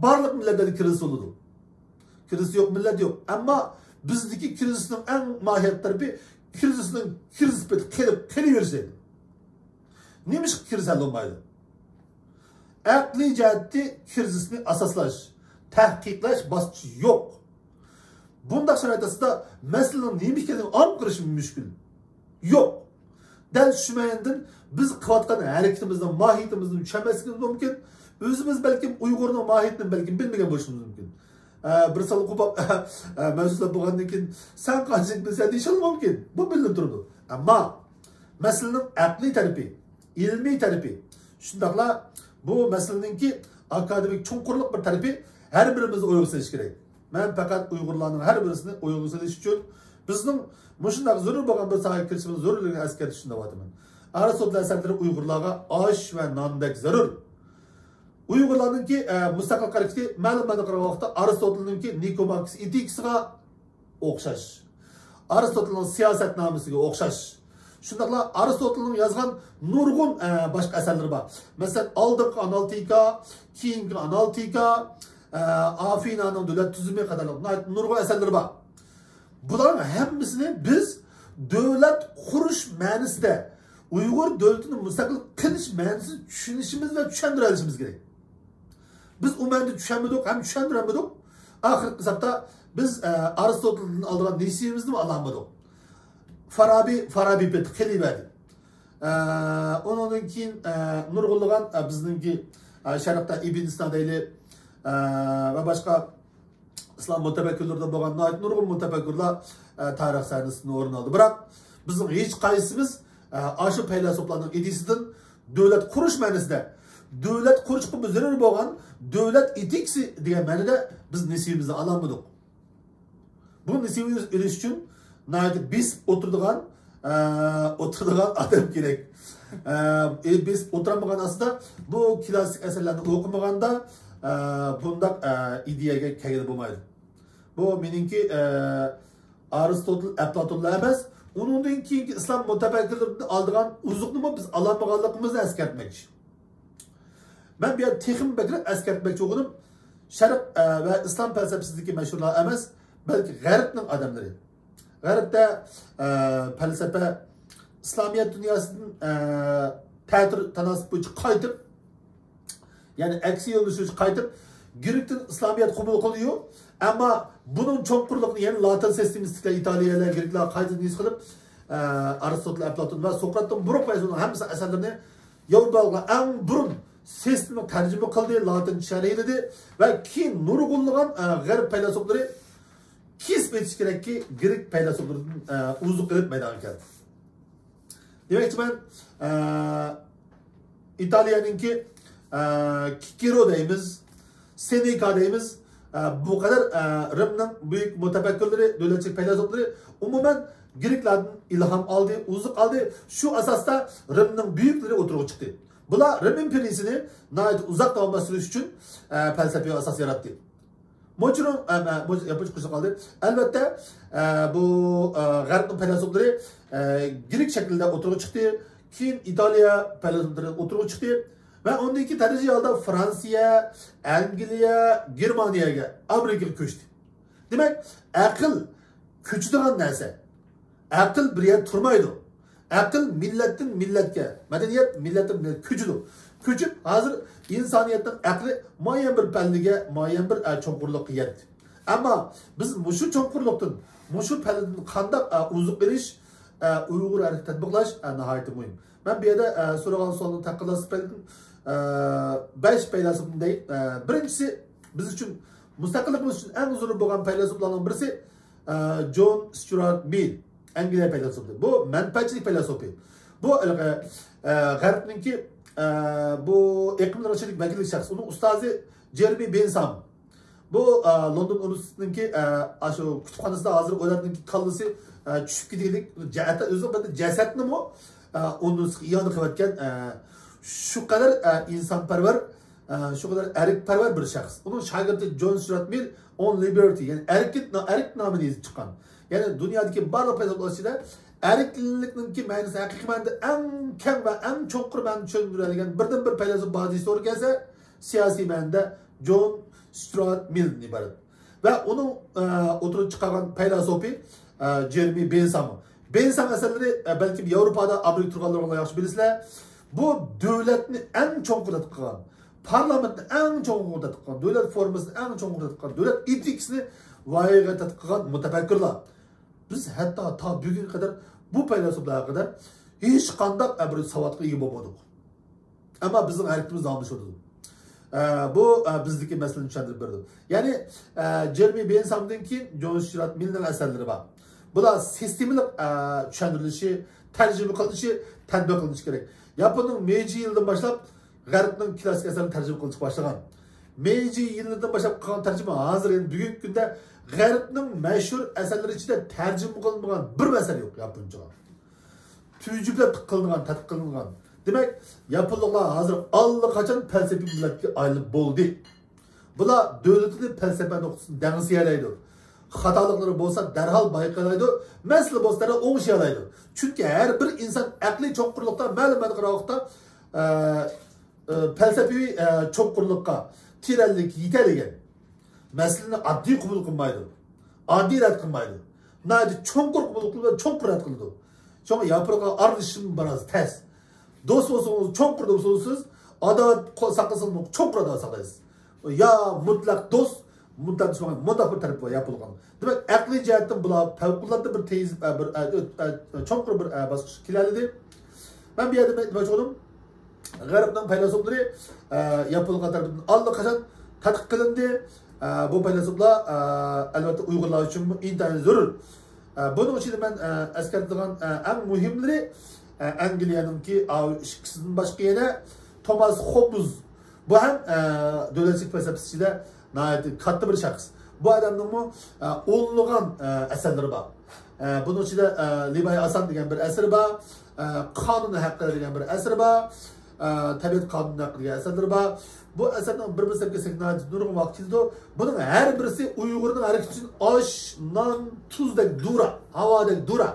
بارلىق مىللەتلەردە كىرىزىس بولىدۇ. كىرىزىس يوق مىللەت يوق. ئەمما بىزدىكى كىرىزىسنىڭ ئەڭ ماھىيەت تەرىپى كىرىزىسنىڭ كىرىزىس پېتى قېلىپ قېلىۋېرىشى. نېمىشقا كىرىزىس ھەل بولمايدۇ؟ ئەقلىي جەھەتتە كىرىزىسنى ئاساسلاش، تەھقىقلەش باسقۇچى يوق. بۇنداق شارائىت ئاستىدا مەسىلىنىڭ نېمە ئىكەنلىكىنى ئاڭقىرىش مۈشكۈل. يوق. دەل شۇ مەيداندىن بىز قىلىۋاتقان ھەرىكىتىمىزنىڭ ماھىيىتىمىزنى چۈشەنمەسلىكىمىز مۇمكىن. ئۆزىمىز بەلكىم ئۇيغۇرنىڭ ماھىيىتىنى بەلكىم بىلمىگەن بولۇشىمىز مۇمكىن. ئە، بىر سالغۇ بولۇپ، ئە، مەن سۆزلەپ بولغاندىن كېيىن، سەن قانچىلىك بىلسەن دېيىشىڭ مۇمكىن. بۇ بىلىنىپ تۇرىدۇ. ئەمما مەسىلىنىڭ ئەقلىي تەرىپى، ئىلمىي تەرىپى، شۇنداقلا بۇ مەسىلىنىڭكى ئاكادېمىك چوڭقۇرلۇق بىر تەرىپى ھەر بىرىمىز ئويغا سېلىش كېرەك. مەن پەقەت ئۇيغۇرلارنىڭ ھەر بىرسىنى ئويغا سېلىش ئۈچۈن بىزنىڭ مۇشۇنداق زۆرۈر بولغان بىر ساھەگە كىرىشىمىز زۆرۈرلۈكىنى ئەسكەرتىش ئۈچۈن دەۋاتىمەن. ئارىستوتل ئەسەرلىرى ئۇيغۇرلارغا ئاش ۋە ناندەك زۆرۈر. ئۇيغۇرلارنىڭكى، ئە، مۇستەقىل ھەرىكىتى مەلۇم مەنىدە قارىغان ۋاقىتتا ئارىستوتلنىڭكى نىكوماخىس ئېتىكىسىغا ئوخشاش. ئارىستوتلنىڭ سىياسەتنامىسىگە ئوخشاش. شۇنداقلا ئارىستوتلنىڭ يازغان نۇرغۇن، ئە، باشقا ئەسەرلىرى بار. مەسىلەن، ئالدىنقى ئانالىتىكا، كېيىنكى ئانالىتىكا، ئە، ئافىنانىڭ دۆلەت تۈزۈمى قاتارلىق ناھايىتى نۇرغۇن ئەسەرلىرى بار. بۇلارنىڭ ھەممىسىنى بىز دۆلەت قۇرۇش مەنىسىدە، ئۇيغۇر دۆلىتىنى مۇستەقىل قىلىش مەنىسىنى چۈشىنىشىمىز ۋە چۈشەندۈرۈۋېلىشىمىز كېرەك. بىز ئۇ مەنىدە چۈشەنمىدۇق ھەم چۈشەندۈرەلمىدۇق. ئاخىرقى ھېسابتا بىز، ئە، ئارىستوتلدىن ئالىدىغان نېسىۋىمىزنىمۇ ئالالمىدۇق. فارابى، فارابى پېتى قېلىۋەردى. ئە، ئۇنىڭدىن كېيىن، ئە، نۇرغۇنلىغان، ئە، بىزنىڭكى، ئە، شەرقتە ئىبن سىنا دەيلى، ئە، ۋە باشقا ئىسلام مۇتەپەككۇرلىرىدىن بولغان ناھايىتى نۇرغۇن مۇتەپەككۇرلار، ئە، تارىخ سەھنىسىدىن ئورۇن ئالدى. بىراق بىزنىڭ ھېچقايسىمىز، ئە، ئاشۇ پەيلاسوپلارنىڭ ئىدىيىسىدىن دۆلەت قۇرۇش مەنىسىدە، دۆلەت قۇرۇشقا بىز زۆرۈر بولغان دۆلەت ئېتىكىسى دېگەن مەنىدە بىز نېسىۋىمىزنى ئالالمىدۇق. بۇ نېسىۋىنى ئېلىش ئۈچۈن ناھايىتى بېسىپ ئولتۇرىدىغان، ئە، ئولتۇرىدىغان ئادەم كېرەك. ئە، بېسىپ ئولتۇرالمىغان ئاستىدا بۇ كلاسسىك ئەسەرلەرنى ئوقۇمىغاندا، ئە، بۇنداق، ئە، ئىدىيەگە كەلگىلى بولمايدۇ. بۇ مېنىڭكى، ئە، ئارىستوتل، ئەپلاتونلار ئەمەس، ئۇنىڭدىن كېيىنكى ئىسلام مۇتەپەككۇرلىرىدىن ئالىدىغان ئوزۇقنىمۇ بىز ئالالمىغانلىقىمىزنى ئەسكەرتمەكچى. مەن بۇ يەردە تېخىمۇ بەكرەك ئەسكەرتمەكچى بولغىنىم، شەرق، ئە، ۋە ئىسلام پەلسەپىسىدىكى مەشھۇرلار ئەمەس، بەلكى غەربنىڭ ئادەملىرى. غەربتە، ئە، پەلسەپە، ئىسلامىيەت دۇنياسىدىن، ئە، تەتۈر تاناسۇپ بويىچە قايتىپ، يەنى ئەكسىي يۆنىلىش بويىچە قايتىپ، گرېكتىن ئىسلامىيەت قوبۇل قىلدىيۇ. ئەمما بۇنىڭ چوڭقۇرلۇقىنى يەنە لاتىن سىستېمىسىدىكىلەر، ئىتالىيەلەر، گرېكلەر قايتىدىن ھېس قىلىپ، ئە، ئارىستوتل، ئەپلاتون ۋە سوقراتتىن بۇرۇن قويسا ئۇنىڭ ھەممىسى ئەسەرلىرىنى ياۋروپالىقلار ئەڭ بۇرۇن سىستېمىغا تەرجىمە قىلدى، لاتىنچە شەرھلىدى ۋە كېيىن نۇرغۇنلىغان، ئە، غەرب پەيلاسوپلىرى كېسىپ ئېيتىش كېرەككى، گرېك پەيلاسوپلىرىدىن، ئە، ئوزۇق ئېلىپ مەيدانغا كەلدى. دېمەكچىمەن، ئە، ئىتالىيەنىڭكى، ئە، كىكېرو دەيمىز، سېنېكا دەيمىز، ئە، بۇ قەدەر، ئە، رىمنىڭ بۈيۈك مۇتەپەككۇرلىرى، دۆلەتچىلىك پەيلاسوپلىرى ئومۇمەن گرېكلاردىن ئىلھام ئالدى، ئوزۇق ئالدى. شۇ ئاساستا رىمنىڭ بۈيۈكلىرى ئوتتۇرىغا چىقتى. بۇلار رىم ئىمپېرىيىسىنى ناھايىتى ئۇزاق داۋاملاشتۇرۇش ئۈچۈن، ئە، پەلسەپىۋى ئاساس ياراتتى. موچىنىڭ، ئە، مە-، موچ-، ياپونچە قوشۇق قالدى. ئەلۋەتتە، ئە، بۇ، ئە، غەربنىڭ پەيلاسوپلىرى، ئە، گرېك شەكلىدە ئوتتۇرىغا چىقتى. كېيىن ئىتالىيە پەيلاسوپلىرى ئوتتۇرىغا چىقتى. ۋە ئۇندىن كېيىن تەدرىجىي ھالدا فرانسىيە، ئەنگلىيە، گېرمانىيەگە، ئامېرىكىغا كۆچتى. دېمەك، ئەقىل كۆچىدىغان نەرسە. ئەقىل بىر يەردە تۇرمايدۇ. ئەقىل مىللەتتىن مىللەتكە، مەدەنىيەت مىللەتتىن مىللەتكە كۆچىدۇ. كۆچۈپ، ھازىر ئىنسانىيەتنىڭ ئەقلى مۇئەييەن بىر پەللىگە، مۇئەييەن بىر، ئە، چوڭقۇرلۇققا يەتتى. ئەمما بىز مۇشۇ چوڭقۇرلۇقتىن، مۇشۇ پەللىدىن قانداق، ئە، ئوزۇق ئېلىش، ئە، ئۇيغۇر ھەرىكىتى تەتبىقلاش، ئە، ناھايىتى مۇھىم. مەن بۇ يەردە، ئە، سورىغان سوئالنىڭ تەقەللاسى تۈپەيلىدىن، ئە، بەش پەيلاسوپنى دەي. ئە، بىرىنچىسى، بىز ئۈچۈن، مۇستەقىللىقىمىز ئۈچۈن ئەڭ زۆرۈر بولغان پەيلاسوپلارنىڭ بىرسى، ئە، جون ستيۇئارت مىل، ئەنگلىيە پەيلاسوپى. بۇ مەنپەئەتچىلىك پەيلاسوپى. بۇ، ئە، ئە، غەربنىڭكى، ئە، بۇ ئېقىملىرىنىڭ ئىچىدىكى ۋەكىللىك شەخس. ئۇنىڭ ئۇستازى جېرېمى بېنسام. بۇ، ئە، لوندون ئۇنىۋېرسىتېتىنىڭكى، ئە، ئاشۇ كۇتۇپخانىسىدا ھازىر ئۇلارنىڭكى كاللىسى، ئە، چۈشۈپ كېتىگلىك، جە-، ھەتتا ئۆزىنىڭ بىر جەسەتنىمۇ، ئە، ئۇنىۋېرسىتېتقا ئىئانە قىلىۋەتكەن، ئە، شۇ قەدەر، ئە، ئىنسانپەرۋەر، ئە، شۇ قەدەر ئەركپەرۋەر بىر شەخس. ئۇنىڭ شاگىرتى جون ستيۇئارت مىل، ئون لىبېرتى، يەنى ئەركىن، ئەرك نامىنى يېزىپ چىققان. يەنى دۇنيادىكى بارلىق پەيلاسوپلار ئىچىدە ئەركىنلىكنىڭكى مەنىسىنى ھەقىقىي مەنىدە ئەڭ كەڭ ۋە ئەڭ چوڭقۇر مەنىدە چۈشەندۈرەلىگەن بىردىنبىر پەيلاسوپ بار دېسە توغرا كەلسە، سىياسىي مەنىدە جون ستيۇئارت مىلدىن ئىبارەت. ۋە ئۇنىڭ، ئە، ئوتتۇرىغا چىقارغان پەيلاسوپى، ئە، جېرېمى بېنسام. بېنسام ئەسەرلىرى، ئە، بەلكىم ياۋروپادا، ئامېرىكىدا تۇرغانلىرىڭلار ياخشى بىلىسىلەر. بۇ دۆلەتنى ئەڭ چوڭقۇر تەتقىق قىلغان، پارلامېنتنى ئەڭ چوڭقۇر تەتقىق قىلغان، دۆلەت فورمىسىنى ئەڭ چوڭقۇر تەتقىق قىلغان، دۆلەت ئېتىكىسىنى ۋايىغا تەتقىق قىلغان مۇتەپەككۇرلار. بىز ھەتتا تا بۈگۈنگە قەدەر بۇ پەيلاسوپلار ھەققىدە ھېچقانداق، ئە، بىر ساۋاتقا ئىگە بولمىدۇق. ئەمما بىزنىڭ ھەرىكىتىمىز داۋاملىشىۋاتىدۇ. ئە، بۇ، ئە، بىزدىكى مەسىلىنى چۈشەندۈرۈپ بېرىدۇ. يەنى، ئە، جېرېمى بېنسامدىن كېيىن جون ستيۇئارت مىلنىڭ ئەسەرلىرى بار. بۇلار سىستېمىلىق، ئە، چۈشەندۈرۈلۈشى، تەرجىمە قىلىنىشى، تەتبىق قىلىنىشى كېرەك. ياپوننىڭ مېيجى يىلىدىن باشلاپ غەربنىڭ كلاسسىك ئەسەرلىرىنى تەرجىمە قىلىشقا باشلىغان. مېيجى يىلىدىن باشلاپ قىلغان تەرجىمە ھازىر، يەنى بۈگۈنكى كۈندە غەربنىڭ مەشھۇر ئەسەرلىرى ئىچىدە تەرجىمە قىلىنمىغان بىر ئەسەر يوق ياپونچىغا. تۈجۈكلەپ قىلىنغان، تەتقىق قىلىنغان. دېمەك، ياپونلۇقلار ھازىر ئاللىقاچان پەلسەپىۋى مىللەتكە ئايلىنىپ بولدى. بۇلار دۆلىتىنى پەلسەپە نۇقتىسىدىن دەڭسىيەلەيدۇ. خاتالىقلىرى بولسا دەرھال بايقىيالايدۇ، مەسىلە بولسا دەرھال ئوڭشىيالايدۇ. چۈنكى ھەر بىر ئىنسان ئەقلىي چوڭقۇرلۇقتا، مەلۇم مەنىدە قارىغان ۋاقىتتا، ئە، ئە، پەلسەپىۋى، ئە، چوڭقۇرلۇققا، تېرەنلىككە يېتەلىگەن. مەسىلىنى ئاددىي قوبۇل قىلمايدۇ. ئاددىي رەت قىلمايدۇ. ناھايىتى چوڭقۇر قوبۇل قىلىدۇ ۋە چوڭقۇر رەت قىلىدۇ. شۇڭا ياپونغا ئارىلىشىشمۇ بىراز تەس. دوست بولسىڭىز، چوڭقۇر دوست بولىسىز. ئاداۋەت قو-، ساقلىسىڭىز، چوڭقۇر ئاداۋەت ساقلايسىز. يا مۇتلەق دوست، مۇتلەق دۈشمەن، مۇنداق بىر تەرىپى بار ياپونغا. دېمەك، ئەقلىي جەھەتتىن بۇلار پەۋقۇلئاددە بىر تېز، ئە، بىر، ئە، ئە، ئە، چوڭقۇر بىر، ئە، باسقۇچقا كېلەلىدى. مەن بۇ يەردە نېمە دېمەكچى بولدۇم؟ غەربنىڭ پەيلاسوپلىرى، ئە، ياپونلار تەرىپىدىن ئاللىقاچان تەتقىق قىلىندى. ئە، بۇ پەيلاسوپلار، ئە، ئەلۋەتتە ئۇيغۇرلار ئۈچۈنمۇ ئىنتايىن زۆرۈر. ئە، بۇنىڭ ئىچىدە مەن، ئە، ئەسكەرتىدىغان، ئە، ئەڭ مۇھىملىرى، ئە، ئەنگلىيەنىڭكى ئاۋۇ ئىككىسىدىن باشقا يەنە توماس خوببز. بۇ ھەم، ئە، دۆلەتچىلىك پەلسەپىسى ئىچىدە ناھايىتى كاتتا بىر شەخس. بۇ ئادەمنىڭمۇ، ئە، ئونلىغان، ئە، ئەسەرلىرى بار. ئە، بۇنىڭ ئىچىدە، ئە، لىباي ئاسان دېگەن بىر ئەسىرى بار. ئە، قانۇن ھەققى دېگەن بىر ئەسىرى بار. ئە، تەبىئەت قانۇنى ھەققى دېگەن ئەسەرلىرى بار. بۇ ئەسەرنىڭ بىر بىر سەھىپىسىگە ناھايىتى نۇرغۇن ۋاقىت كېتىدۇ. بۇنىڭ ھەر بىرسى ئۇيغۇرنىڭ ھەرىكىتى ئۈچۈن ئاش، نان، تۇزدەك دورا، ھاۋادەك دورا.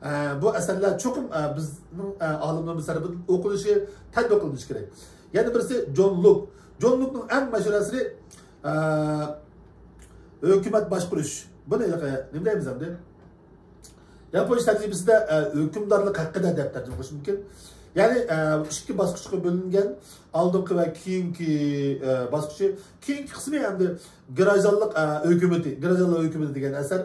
ئە، بۇ ئەسەرلەر چوقۇم، ئە، بىزنىڭ، ئە، ئالىملىرىمىز تەرىپىدىن ئوقۇلۇشى، تەتبىق قىلىنىشى كېرەك. يەنە بىرسى جون لوك. جون لوكنىڭ ئەڭ مەشھۇر ئەسىرى، ئە، ھۆكۈمەت باشقۇرۇش. بۇنى ھېلىقى نېمە دەيمىز ئەمدى؟ ياپونچە تەرجىمىسىدە، ئە، ھۆكۈمدارلىق ھەققىدە دەپ تەرجىمە قىلىش مۇمكىن. يەنى، ئە، ئىككى باسقۇچقا بۆلۈنگەن، ئالدىنقى ۋە كېيىنكى، ئە، باسقۇچى. كېيىنكى قىسمى ئەمدى گراژانلىق، ئە، ھۆكۈمىتى، گراژانلىق ھۆكۈمىتى دېگەن ئەسەر.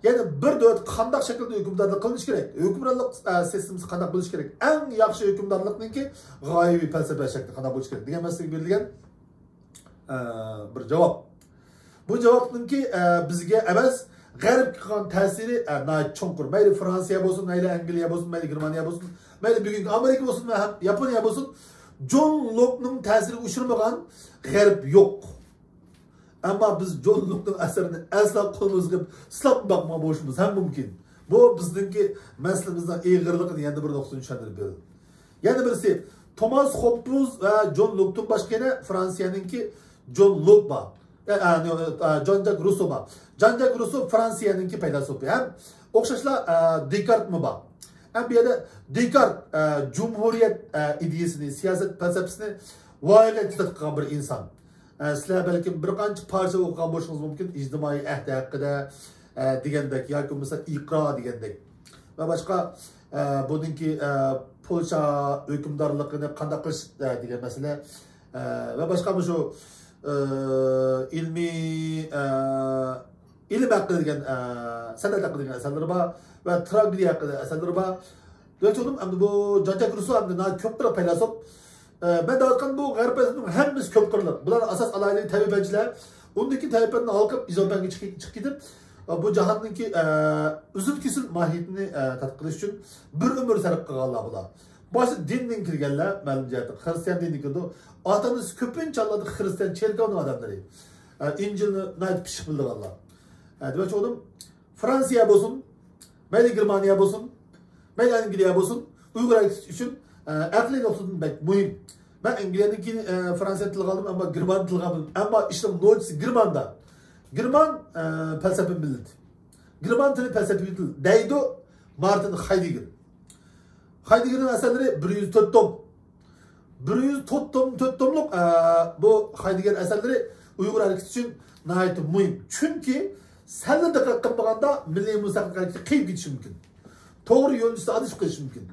يەنى بىر دۆلەت قانداق شەكىلدە ھۆكۈمدارلىق قىلىنىشى كېرەك؟ ھۆكۈمرانلىق، ئە، سىستېمىسى قانداق بولۇشى كېرەك؟ ئەڭ ياخشى ھۆكۈمدارلىقنىڭكى غايىۋى پەلسەپە شەكلى قانداق بولۇشى كېرەك دېگەن مەسىلىگە بېرىلگەن، ئە، بىر جاۋاب. بۇ جاۋابنىڭكى، ئە، بىزگە ئەمەس، غەربكە قىلغان تەسىرى، ئە، ناھايىتى چوڭقۇر. مەيلى فرانسىيە بولسۇن، مەيلى ئەنگلىيە بولسۇن، مەيلى گېرمانىيە بولسۇن، مەيلى بۈگۈنكى ئامېرىكا بولسۇن ۋە ھەم ياپونىيە بولسۇن، جون لوكنىڭ تەسىرىگە ئۇچرىمىغان غەرب يوق. ئەمما بىز جون لوكنىڭ ئەسىرىنى ئەسلا قولىمىزغا ئېلىپ سىلاپ باقمىغان بولۇشىمىز ھەم مۇمكىن. بۇ بىزنىڭكى مەسىلىمىزنىڭ ئېغىرلىقىنى يەنە بىر نۇقتىدىن چۈشەندۈرۈپ بېرىدۇ. يەنە بىرسى، توماس خوببۇز ۋە جون لوكتىن باشقا يەنە فرانسىيەنىڭكى جون لوك بار. ئە، ئە، نو-، ئە، جان جاك روسسو بار. جان جاك روسسو فرانسىيەنىڭكى پەيلاسوپى ھەم ئوخشاشلا، ئە، دېكارتمۇ بار. ھەم بۇ يەردە دېكارت، ئە، جۇمھۇرىيەت، ئە، ئىدىيىسىنى، سىياسەت پەلسەپىسىنى ۋايىغا تىترەتكەن بىر ئىنسان. ئە، سىلەر بەلكىم بىر قانچە پارچە ئوقۇغان بولۇشىڭىز مۇمكىن، ئىجتىمائىي ئەھدە ھەققىدە، ئە، دېگەندەك ياكى بولمىسا ئىقرا دېگەندەك. ۋە باشقا، ئە، بۇنىڭكى، ئە، پولشا ھۆكۈمدارلىقىنى قانداق قىلىش، ئە، دېگەن مەسىلە، ئە، ۋە باشقا مۇشۇ، ئە، ئىلمىي، ئە، ئىلىم ھەققىدە دېگەن، ئە، سەنئەت ھەققىدە دېگەن ئەسەرلىرى بار ۋە تراگېدىيە ھەققىدە ئەسەرلىرى بار. دۆلەت ئۇلۇم ئەمدى بۇ جان جاك رۇسسو ئەمدى ناھايىتى كۆپ قىرلىق پەيلاسوپ. ئە، مەن دەۋاتقان بۇ غەرب پەيلاسوپلىرىنىڭ ھەممىسى كۆپ قىرلىق. بۇلار ئاساس ئالاھىدىلىكى تەبىئىي پەنچىلەر. ئۇندىكى تەبىئىي پەندىن ھالقىپ، ئىزوپەنگە چىقىپ، چىقىپ كېتىپ، بۇ جاھاننىڭكى، ئە، ئۈزۈل كېسىل ماھىيىتىنى، ئە، تەتقىق قىلىش ئۈچۈن بىر ئۆمۈر سەرپ قىلغانلار بۇلار. باشتا دىندىن كىرگەنلەر، مەلۇم جەھەتتە خىرىستىيان دىنىدىن كىرىدۇ. ئاتا-ئانىسى كۆپىنچە ھاللاردا خىرىستىيان چېركاۋنىڭ ئادەملىرى. ئە، ئىنجىلنى ناھايىتى پىششىق بىلىدىغانلار. ئە، دېمەكچى بولدۇم، فرانسىيە بولسۇن، مەيلى گېرمانىيە بولسۇن، مەيلى ئەنگلىيە بولسۇن، ئۇيغۇر ھەرىكىتى ئۈچۈن، ئە، ئەقلىي نۇقتىدىن بەك مۇھىم. مەن ئەنگلىيەدىن كېيىن، ئە، فرانسىيە تىلغا ئالدىم، ئەمما گېرمان تىلغا ئالمىدىم. ئەمما ئىشنىڭ نوچىسى گېرماندا. گېرمان، ئە، پەلسەپە مىللىتى. گېرمان تىلى پەلسەپىۋى تىل دەيدۇ مارتىن خايدېگېر. خايدېگېرنىڭ ئەسەرلىرى بىر يۈز تۆت توم. بىر يۈز تۆت توم، تۆت توملۇق، ئە، بۇ خايدېگېر ئەسەرلىرى ئۇيغۇر ھەرىكىتى ئۈچۈن ناھايىتى مۇھىم. چۈنكى سەللا دىققەت قىلمىغاندا مىللىي مۇستەقىللىق ھەرىكىتى قېيىپ كېتىشى مۇمكىن. توغرا يۆنىلىشتە ئادىشىپ قېلىشى مۇمكىن.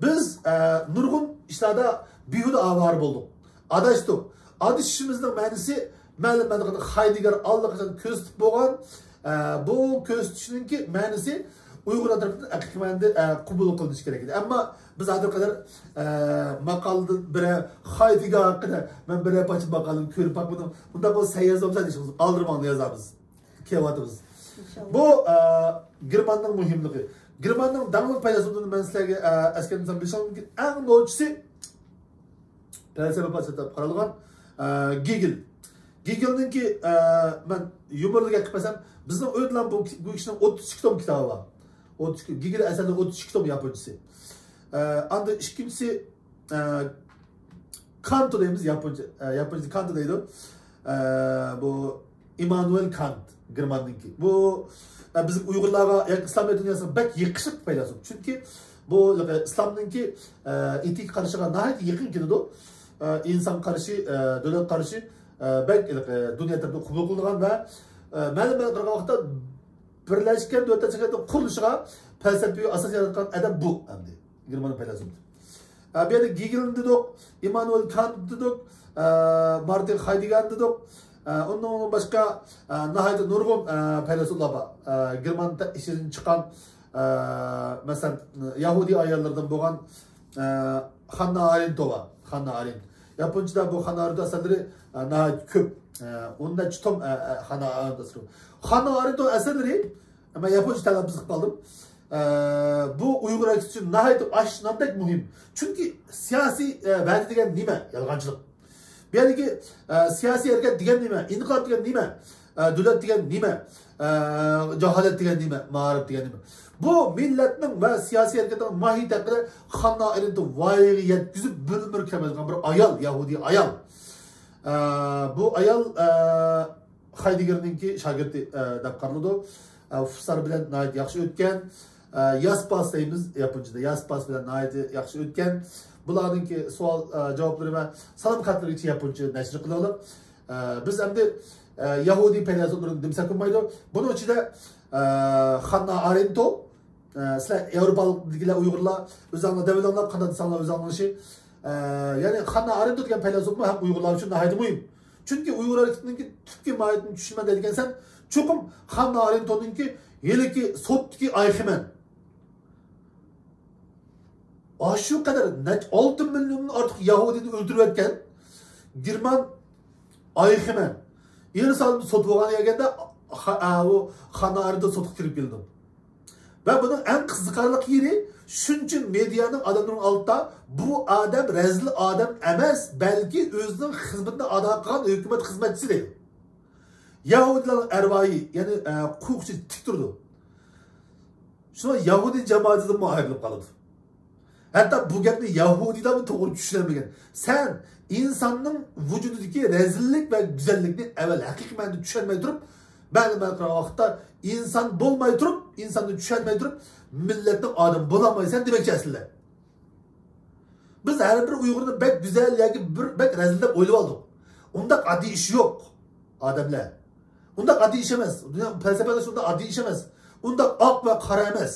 بىز، ئە، نۇرغۇن ئىشلاردا بىھۇدە ئاۋارە بولدۇق. ئاداشتۇق. ئادىشىشىمىزنىڭ مەنىسى مەلۇم مەنىدە خايدېگېر ئاللىقاچان كۆرسىتىپ بولغان، ئە، بۇ كۆرسىتىشنىڭكى مەنىسى ئۇيغۇرلار تەرىپىدىن ھەقىقىي مەنىدە، ئە، قوبۇل قىلىنىشى كېرەك ئىدى. ئەمما بىز ھازىرغا قەدەر، ئە، ماقالىدىن بىرەر خايدېگېر ھەققىدە مەن بىرەر پارچە ماقالىنى كۆرۈپ باقمىدىم. ئۇنداق بولسا سەن يازمىساڭ ئىشىڭىز ئالدىرىماڭ يازارمىز. كېلىۋاتىمىز. ئىنشاللا. بۇ، ئە، گېرماننىڭ مۇھىملىقى. گېرماننىڭ داڭلىق پەيلاسوپلىرىنى مەن سىلەرگە، ئە، ئەسكەرتمىسەم بىلىشىڭىز مۇمكىن. ئەڭ نوچىسى پەلسەپە پاچاقلاپ قارالغان، ئە، گېگېل. گېگېلنىڭكى، ئە، مەن يۇمۇرلۇق گەپ قىلىپ بەرسەم، بىزنىڭ ئۆيدىلا بۇ، بۇ كىشىنىڭ ئوتتۇز ئىككى توم كىتابى بار. ئوتتۇز ئىككى، گېگېل ئەسەرلىرى ئوتتۇز ئىككى توم ياپونچىسى. ئە، ئاندىن ئىككىنچىسى، ئە، كانتو دەيمىز ياپونچە، ئە، ياپونچىدا كانتو دەيدۇ. ئە، بۇ ئىممانۇئېل كانت، گېرماننىڭكى. بۇ، ئە، بىزنىڭ ئۇيغۇرلارغا ياكى ئىسلامىيەت دۇنياسىغا بەك يېقىشلىق پەيلاسوپ. چۈنكى بۇ، ئە، ئىسلامنىڭكى، ئە، ئېتىكا قارىشىغا ناھايىتى يېقىن كېلىدۇ. ئە، ئىنسان قارىشى، ئە، دۆلەت قارىشى، ئە، بەك، ئە، دۇنيا تەرىپىدىن قوبۇل قىلىنغان ۋە، ئە، مەلۇم مەنىدە قارىغان ۋاقىتتا بىرلەشكەن دۆلەتلەر جەمئىيىتىنىڭ قۇرۇلۇشىغا پەلسەپىۋى ئاساس ياراتقان ئادەم بۇ ئەمدى. گېرمان پەيلاسوپى. ئە، بۇ يەردە گېگېلنى دېدۇق، ئىممانۇئېل كانت دېدۇق، ئە، مارتىن خايدېگېرنى دېدۇق. ئە، ئۇنىڭدىن باشقا، ئە، ناھايىتى نۇرغۇن، ئە، پەيلاسوپلار بار. ئە، گېرمان تە-، ئىچىدىن چىققان، ئە، مەسىلەن، يەھۇدىي ئاياللىرىدىن بولغان، ئە، خاننا ئارېنتو بار. خاننا ئارېنت. ياپونچىدا بۇ خاننا ئارېنتو ئەسەرلىرى، ئە، ناھايىتى كۆپ. ئە، ئون نەچچە توم، ئە، ئە، خاننا ئارېنتو ئەسەرلىرى. خاننا ئارېنتو ئەسەرلىرى، مەن ياپونچە تەلەپپۇز قىلىپ قالدىم. ئە، بۇ ئۇيغۇر ھەرىكىتى ئۈچۈن ناھايىتى ئاش ناندەك مۇھىم. چۈنكى سىياسىي، ئە، ۋەدە دېگەن نېمە؟ يالغانچىلىق. بۇ يەردىكى، ئە، سىياسىي ھەرىكەت دېگەن نېمە؟ ئىنقىلاب دېگەن نېمە؟ ئە، دۆلەت دېگەن نېمە؟ ئە، جاھالەت دېگەن نېمە؟ مائارىپ دېگەن نېمە؟ بۇ مىللەتنىڭ ۋە سىياسىي ھەرىكەتنىڭ ماھىيىتى ھەققىدە خاننا ئارېنتو ۋايىغا يەتكۈزۈپ بىر ئۆمۈر كىتاب يازغان بىر ئايال، يەھۇدىي ئايال. ئە، بۇ ئايال، ئە، خايدېگېرنىڭكى شاگىرتى، ئە، دەپ قارىلىدۇ. ئە، فۇسسار بىلەن ناھايىتى ياخشى ئۆتكەن. ئە، ياسپاس دەيمىز ياپونچىدا. ياسپاس بىلەن ناھايىتى ياخشى ئۆتكەن. بۇلارنىڭكى سوئال، ئە، جاۋابلىرى ۋە سالام خەتلىرىگىچە ياپونچە نەشر قىلىۋالىپ. ئە، بىز ئەمدى، ئە، يەھۇدىي پەيلاسوپلىرىنى دېمىسەك بولمايدۇ. بۇنىڭ ئىچىدە، ئە، خاننا ئارېنتو، ئە، سىلەر ياۋروپادىكىلەر ئۇيغۇرلار ئۆزۈڭلار دەۋېلىڭلار، قانداق دېسەڭلار ئۆزۈڭلار ئىشى. ئە، يەنى خاننا ئارېنتو دېگەن پەيلاسوپمۇ ھەم ئۇيغۇرلار ئۈچۈن ناھايىتى مۇھىم. چۈنكى ئۇيغۇر ھەرىكىتىنىڭكى تۈپكى ماھىيىتىنى چۈشىنىمەن دەيدىكەنسەن، چوقۇم خاننا ئارېنتونىڭكى ھېلىكى سوتتىكى ئايخېمەن. ئاشۇ قەدەر نەچچە، ئالتە مىليوندىن ئارتۇق يەھۇدىينى ئۆلتۈرۈۋەتكەن گېرمان ئايخېمەن. يېرۇسالىمدا سوت بولغان دېگەندە، خا-، ئا، ئۇ خاننا ئارېنتو سوتقا كىرىپ كېلىدۇ. ۋە بۇنىڭ ئەڭ قىزىقارلىق يېرى، شۇنچە مېدىيانىڭ ئادەملىرىنىڭ ئالدىدا بۇ ئادەم رەزىل ئادەم ئەمەس، بەلكى ئۆزىنىڭ خىزمىتىنى ئادا قىلغان ھۆكۈمەت خىزمەتچىسى دەيدۇ. يەھۇدىيلارنىڭ ئەرۋاھى، يەنى، ئە، قويۇقچە تىك تۇرىدۇ. شۇڭا يەھۇدىي جامائىتىدىنمۇ ئايرىلىپ قالىدۇ. ھەتتا بۇ گەپنى يەھۇدىيلارمۇ توغرا چۈشىنەلمىگەن. سەن ئىنساننىڭ ۋۇجۇدىدىكى رەزىللىك ۋە گۈزەللىكنى ئەۋۋەل ھەقىقىي مەنىدە چۈشەنمەي تۇرۇپ، مەلۇم مەنىدە قارىغان ۋاقىتتا ئىنسان بولماي تۇرۇپ، ئىنساننى چۈشەنمەي تۇرۇپ، مىللەتنىڭ ئادىمى بولالمايسەن دېمەكچى ئەسلىدە. بىز ھەر بىر ئۇيغۇرنى بەك گۈزەل ياكى بىر بەك رەزىل دەپ ئويلىۋالدۇق. ئۇنداق ئاددىي ئىش يوق، ئادەملەر. ئۇنداق ئاددىي ئىش ئەمەس. دۇنيا پەلسەپىدە شۇنداق ئاددىي ئىش ئەمەس. ئۇنداق ئاق ۋە قارا ئەمەس.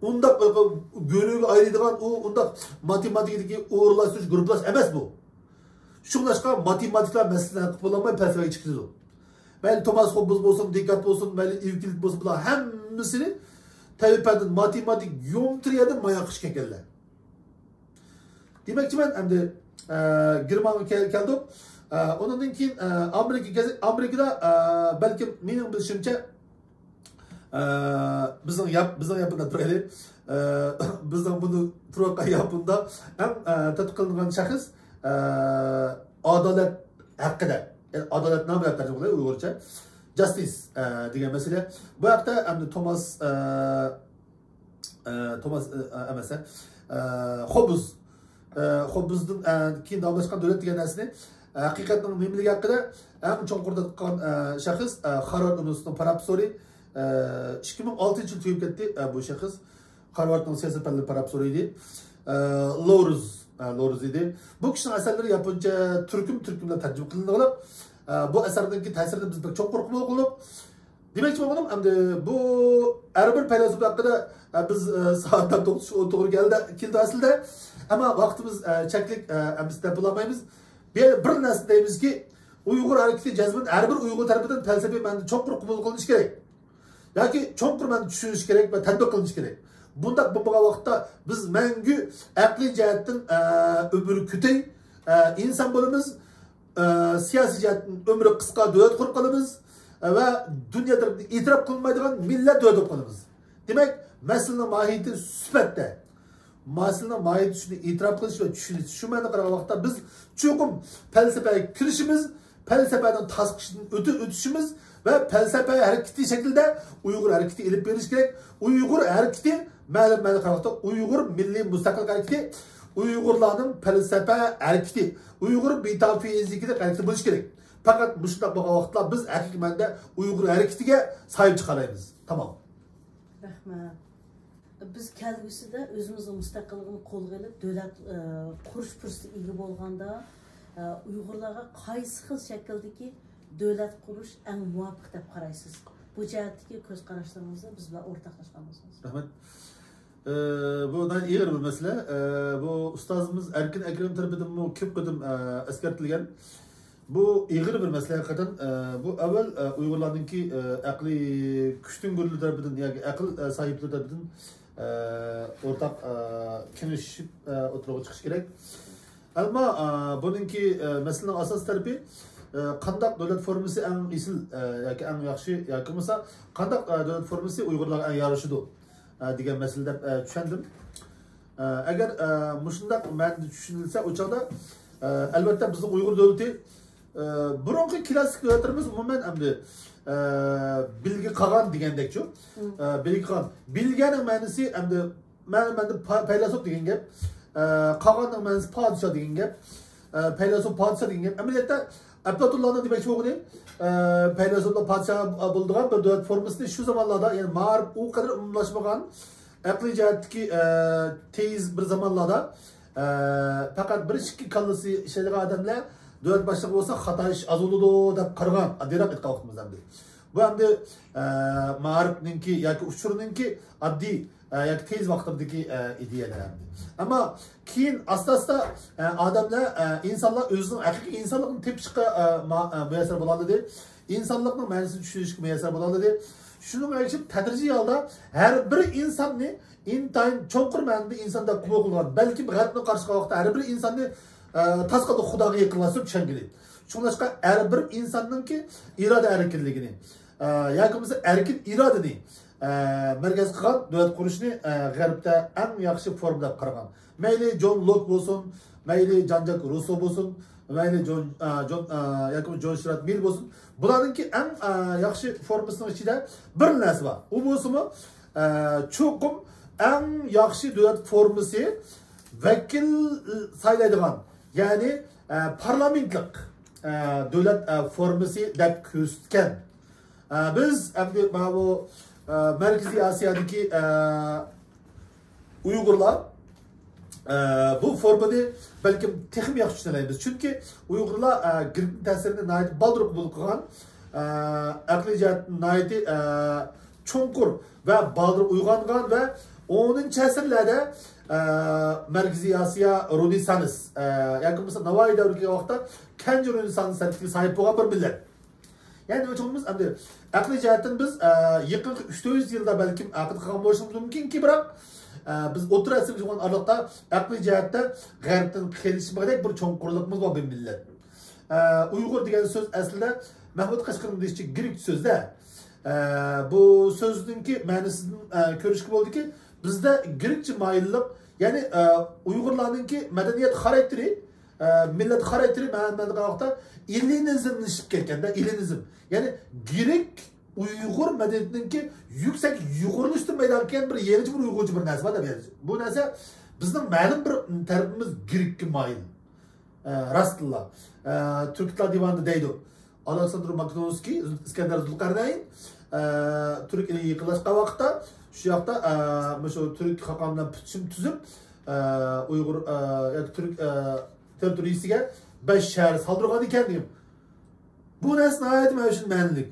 ئۇنداق گۆرۈگە ئايرىيدىغان ئۇ ئۇنداق ماتېماتىكىدىكى ئورۇنلاشتۇرۇش، گۇرۇپپىلاش ئەمەس بۇ. شۇڭلاشقا ماتېماتىكلار مەسىلىنى ھەل قىلىپ بولالماي پەلسەپىگە چىقىدۇ. مەيلى توماس خوببس بولسۇن، دېكارت بولسۇن، مەيلى ئېۋكلىد بولسۇن، بۇلار ھەممىسىنى تەبىئىي پەندىن، ماتېماتىك گېئومېترىيەدىن ماياققا چۈشكەنلەر. دېمەكچىمەن، ئەمدى، ئە، گېرمانغا كەل-، كەلدۇق. ئە، ئۇنىڭدىن كېيىن، ئە، ئامېرىكا كەل-، ئامېرىكىدا، ئە، بەلكىم مېنىڭ بىلىشىمچە، ئە، بىزنىڭ ياپ-، بىزنىڭ ياپوندا تۇرايلى. ئە، بىزنىڭ بۇنى تۇرۇۋاتقان ياپوندا ئەڭ، ئە، تەتقىق قىلىنغان شەخس، ئە، ئادالەت ھەققىدە. يەنى ئادالەتنامە دەپ تەرجىمە قىلىدۇ ئۇيغۇرچە. جاستىس، ئە، دېگەن مەسىلە. بۇ ھەقتە ئەمدى توماس، ئە، ئە، توماس، ئە، ئەمەس، ئە، خوبز. ئە، خوبزدىن، ئە، كېيىن داۋاملاشقان دۆلەت دېگەن نەرسىنى، ئە، ھەقىقەتنىڭ نېمىلىكى ھەققىدە ئەڭ چوڭقۇر تەتقىق قىلغان، ئە، شەخس، ئە، خارۋارد ئۇنىۋېرسىتېتىنىڭ پروفېسسورى، ئە، ئىككى مىڭ ئالتىنچى يىل تۈگەپ كەتتى، ئە، بۇ شەخس. خارۋاردنىڭ سىياسەت پەنلىرى پروفېسسورى ئىدى. ئە، لورز، ئە، لورز ئىدى. بۇ كىشىنىڭ ئەسەرلىرى ياپونچە تۈركۈم-تۈركۈملەپ تەرجىمە قىلىنغانلىق. ئە، بۇ ئەسەرنىڭكى تەسىرىدىن بىز بەك چوڭقۇر قوبۇل قىلدۇق. دېمەكچى بولغىنىم، ئەمدى بۇ ھەر بىر پەيلاسوپ ھەققىدە، ئە، بىز، ئە، سائەتلەر توختىتىشقا توغرا كەلدى، كېلىدۇ ئەسلىدە. ئەمما ۋاقتىمىز، ئە، چەكلىك، ئە، ئەمدى دەپ بولالمايمىز. بىر، بىر نەرسە دەيمىزكى، ئۇيغۇر ھەرىكىتى جەزمەن ھەر بىر ئۇيغۇر تەرىپىدىن پەلسەپىي مەنىدە چوڭقۇر قوبۇل قىلىنىشى كېرەك. ياكى چوڭقۇر مەنىدە چۈشىنىشى كېرەك ۋە تەتبىق قىلىنىشى كېرەك. بۇنداق بولمىغان ۋاقىتتا بىز مەڭگۈ ئەقلىي جەھەتتىن، ئە، ئۆمرى كۆتەي، ئە، ئىنسان بولىمىز. ئە، سىياسىي جەھەتتىن ئۆمرى قىسقا دۆلەت قۇرۇپ قالىمىز ۋە دۇنيا تەرىپىدىن ئېتىراپ قىلىنمايدىغان مىللەت دۆلەت بولۇپ قالىمىز. دېمەك، مەسىلىنىڭ ماھىيىتى سۈپەتتە. مەسىلىنىڭ ماھىيىتى شۇنى ئېتىراپ قىلىش ۋە چۈشىنىش. شۇ مەنىدە قارىغان ۋاقىتتا بىز چوقۇم پەلسەپىگە كىرىشىمىز، پەلسەپەنىڭ تاسقۇشىدىن ئۆتە-، ئۆتۈشىمىز ۋە پەلسەپە ھەرىكىتى شەكلىدە ئۇيغۇر ھەرىكىتى ئېلىپ بېرىش كېرەك. ئۇيغۇر ھەرىكىتى مەلۇم مەنىدە قارىغان ۋاقىتتا ئۇيغۇر مىللىي مۇستەقىللىق ھەرىكىتى، ئۇيغۇرلارنىڭ پەلسەپە ھەرىكىتى، ئۇيغۇر مېتافىزىكىلىق ھەرىكىتى بولۇشى كېرەك. پەقەت مۇشۇنداق بولغان ۋاقىتلا بىز ھەقىقىي مەنىدە ئۇيغۇر ھەرىكىتىگە ساھىب چىقالايمىز. تامام. رەھمەت. بىز كەلگۈسىدە ئۆزىمىزنىڭ مۇستەقىللىقىنى قولغا ئېلىپ، دۆلەت، ئە، قۇرۇش پۇرسىتىگە ئىگە بولغاندا، ئە، ئۇيغۇرلارغا قايسى خىل شەكىلدىكى دۆلەت قۇرۇش ئەڭ مۇۋاپىق دەپ قارايسىز؟ بۇ جەھەتتىكى كۆز قاراشلىرىڭىزنى بىز بىلەن ئورتاقلاشقان بولسىڭىز. رەھمەت. ئە، بۇ ناھايىتى ئېغىر بىر مەسىلە. ئە، بۇ ئۇستازىمىز ئەركىن ئەكرەم تەرىپىدىنمۇ كۆپ قېتىم، ئە، ئەسكەرتىلگەن. بۇ ئېغىر بىر مەسىلە ھەقىقەتەن. ئە، بۇ ئەۋۋەل، ئە، ئۇيغۇرلارنىڭكى، ئە، ئەقلىي كۈچتۈڭگۈرلىرى تەرىپىدىن ياكى ئەقىل، ئە، ساھىبلىرى تەرىپىدىن، ئە، ئورتاق، ئە، كېڭىشىپ، ئە، ئوتتۇرىغا چىقىشى كېرەك. ئەمما، ئە، بۇنىڭكى، ئە، مەسىلىنىڭ ئاساسىي تەرىپى، ئە، قانداق دۆلەت فورمىسى ئەڭ ئېسىل، ئە، ياكى ئەڭ ياخشى ياكى بولمىسا قانداق، ئە، دۆلەت فورمىسى ئۇيغۇرلارغا ئەڭ يارىشىدۇ، ئە، دېگەن مەسىلە دەپ، ئە، چۈشەندىم. ئە، ئەگەر، ئە، مۇشۇنداق مەنىدە چۈشىنىلسە، ئۇ چاغدا، ئە، ئەلۋەتتە بىزنىڭ ئۇيغۇر دۆلىتى، ئە، بۇرۇنقى كلاسسىك دۆلەتلىرىمىز ئومۇمەن ئەمدى، ئە، بىلگە قالغان دېگەندەكچۇ. مم. ئە، بىلگە قالغان. بىلگەننىڭ مەنىسى ئەمدى مەن، مەندە پا-، پەيلاسوپ دېگەن گەپ. ئە، قالغاننىڭ مەنىسى پادىشاھ دېگەن گەپ. ئە، پەيلاسوپ پادىشاھ دېگەن گەپ. ئەمەلىيەتتە ئەپلاتونلارنىڭ دېمەكچى بولغىنى، ئە، پەيلاسوپلار پادىشاھ بولىدىغان بىر دۆلەت فورمىسىنى شۇ زامانلاردا، يەنى مائارىپ ئۇ قەدەر ئومۇملاشمىغان، ئەقلىي جەھەتتىكى، ئە، تېيىز بىر زامانلاردا، ئە، پەقەت بىر ئىككى كاللىسى ئىشلەيدىغان ئادەملەر دۆلەت باشلىقى بولسا خاتا ئىش ئاز بولىدۇ دەپ قارىغان، ئاددىيراق ئېيتقان ۋاقتىمىزدا ئەمدى. بۇ ئەمدى، ئە، مائارىپنىڭكى ياكى ئۇچۇرنىڭكى ئاددىي، ئە، ياكى تېيىز ۋاقتىدىكى، ئە، ئىدىيەلەر ئەمدى. ئەمما كېيىن ئاستا-ئاستا، ئە، ئادەملەر، ئە، ئىنسانلار ئۆزىنىڭ ھەقىقىي ئىنسانلىقىنى تېپىشقا، ئە، ما-، ئە، مۇيەسسەر بولالىدى. ئىنسانلىقنىڭ مەنىسىنى چۈشىنىشكە مۇيەسسەر بولالىدى. شۇنىڭغا ئەگىشىپ تەدرىجىي ھالدا ھەر بىر ئىنساننى ئىنتايىن چوڭقۇر مەنىدە ئىنسان دەپ قوبۇل قىلغان، بەلكىم غەربنىڭ قارىشىغا ۋاقىتتا ھەر بىر ئىنساننى، ئە، تاسقىلىق خۇداغا يېقىنلاشتۇرۇپ چۈشەنگىلى. شۇڭلاشقا ھەر بىر ئىنساننىڭكى ئىرادە ئەركىنلىكىنى، ئە، ياكى بولمىسا ئەركىن ئىرادىنى، ئە، مەركەز قىلغان دۆلەت قۇرۇشنى، ئە، غەربتە ئەڭ ياخشى فورما دەپ قارىغان. مەيلى جون لوك بولسۇن، مەيلى جان جاك روسسو بولسۇن، مەيلى جون، ئە، جون، ئە، ياكى جون ستيۇئارت مىل بولسۇن، بۇلارنىڭكى ئەڭ، ئە، ياخشى فورمىسىنىڭ ئىچىدە بىر نەرسە بار. ئۇ بولسىمۇ، ئە، چوقۇم ئەڭ ياخشى دۆلەت فورمىسى ۋەكىل سايلايدىغان، يەنى، ئە، پارلامېنتلىق، ئە، دۆلەت، ئە، فورمىسى دەپ كۆرسەتكەن. ئە، بىز ئەمدى مانا بۇ، ئە، مەركىزىي ئاسىيادىكى، ئە، ئۇيغۇرلار، ئە، بۇ فورمىنى بەلكىم تېخىمۇ ياخشى چۈشىنەلەيمىز. چۈنكى ئۇيغۇرلار، ئە، گىرىكنىڭ تەسىرىنى ناھايىتى بالدۇر قوبۇل قىلغان، ئە، ئەقلىي جەھەتتىن ناھايىتى، ئە، چوڭقۇر ۋە بالدۇر ئويغانغان ۋە ئونىنچى ئەسىرلەردە، ئە، مەركىزىي ئاسىيا رېنېسسانس، ئە، ياكى بولمىسا ناۋايى دەۋرىگە كەلگەن ۋاقىتتا كەنجى رېنېسسانس تەرتىپىگە ساھىب بولغان بىر مىللەت. يەنى نېمە ئۈچۈن بىز ئەمدى ئەقلىي جەھەتتىن بىز، ئە، يېقىنقى ئۈچ تۆت يۈز يىلدا بەلكىم ئارقىدا قالغان بولۇشىمىز مۇمكىنكى، بىراق، ئە، بىز ئوتتۇرا ئەسىرگە كىرگەن ئارىلىقتا ئەقلىي جەھەتتە غەربتىن قېلىشمىغۇدەك بىر چوڭقۇرلۇقىمىز بار بىر مىللەت. ئە، ئۇيغۇر دېگەن سۆز ئەسلىدە مەھمۇد قەشقەرنىڭ دېيىشىچە گرېك سۆزدە. ئە، بۇ سۆزنىڭكى مەنىسىدىن، ئە، كۆرۈشكە بولىدۇكى، بىزدە گرېكچە مايىللىق، يەنى، ئە، ئۇيغۇرلارنىڭكى مەدەنىيەت خاراكتېرى، ئە، مىللەت خاراكتېرى مەن، مەن دېگەن ۋاقىتتا ئېللىنىزملىشىپ كەتكەندە، ئېللىنىزم. يەنى گرېك ئۇيغۇر مەدەنىيىتىنىڭكى يۈكسەك يۇغۇرۇلۇشتىن مەيدانغا كەلگەن بىر يېڭىچە بىر ئۇيغۇرچە بىر نەرسە بار دەپ يازدى. بۇ نەرسە بىزنىڭ مەلۇم بىر تەرىپىمىز گرېككە مايىل. ئە، راستتىنلا. ئە، تۈركلەر دىۋانىدا دەيدۇ. ئالېكساندر ماكېدونسكىي، ئىسكەندەر زۇلقەرنەين، ئە، تۈرك ئېلىغا يېقىنلاشقان ۋاقىتتا شۇ ياقتا، ئە، مۇشۇ تۈرك خاقان بىلەن پۈتۈشۈم تۈزۈپ، ئە، ئۇيغۇر، ئە، ياكى تۈرك، ئە، تېررىتورىيىسىگە بەش شەھەر سالدۇرغان ئىكەن دېگەن. بۇ نەرسە ناھايىتى مەن ئۈچۈن مەنىلىك.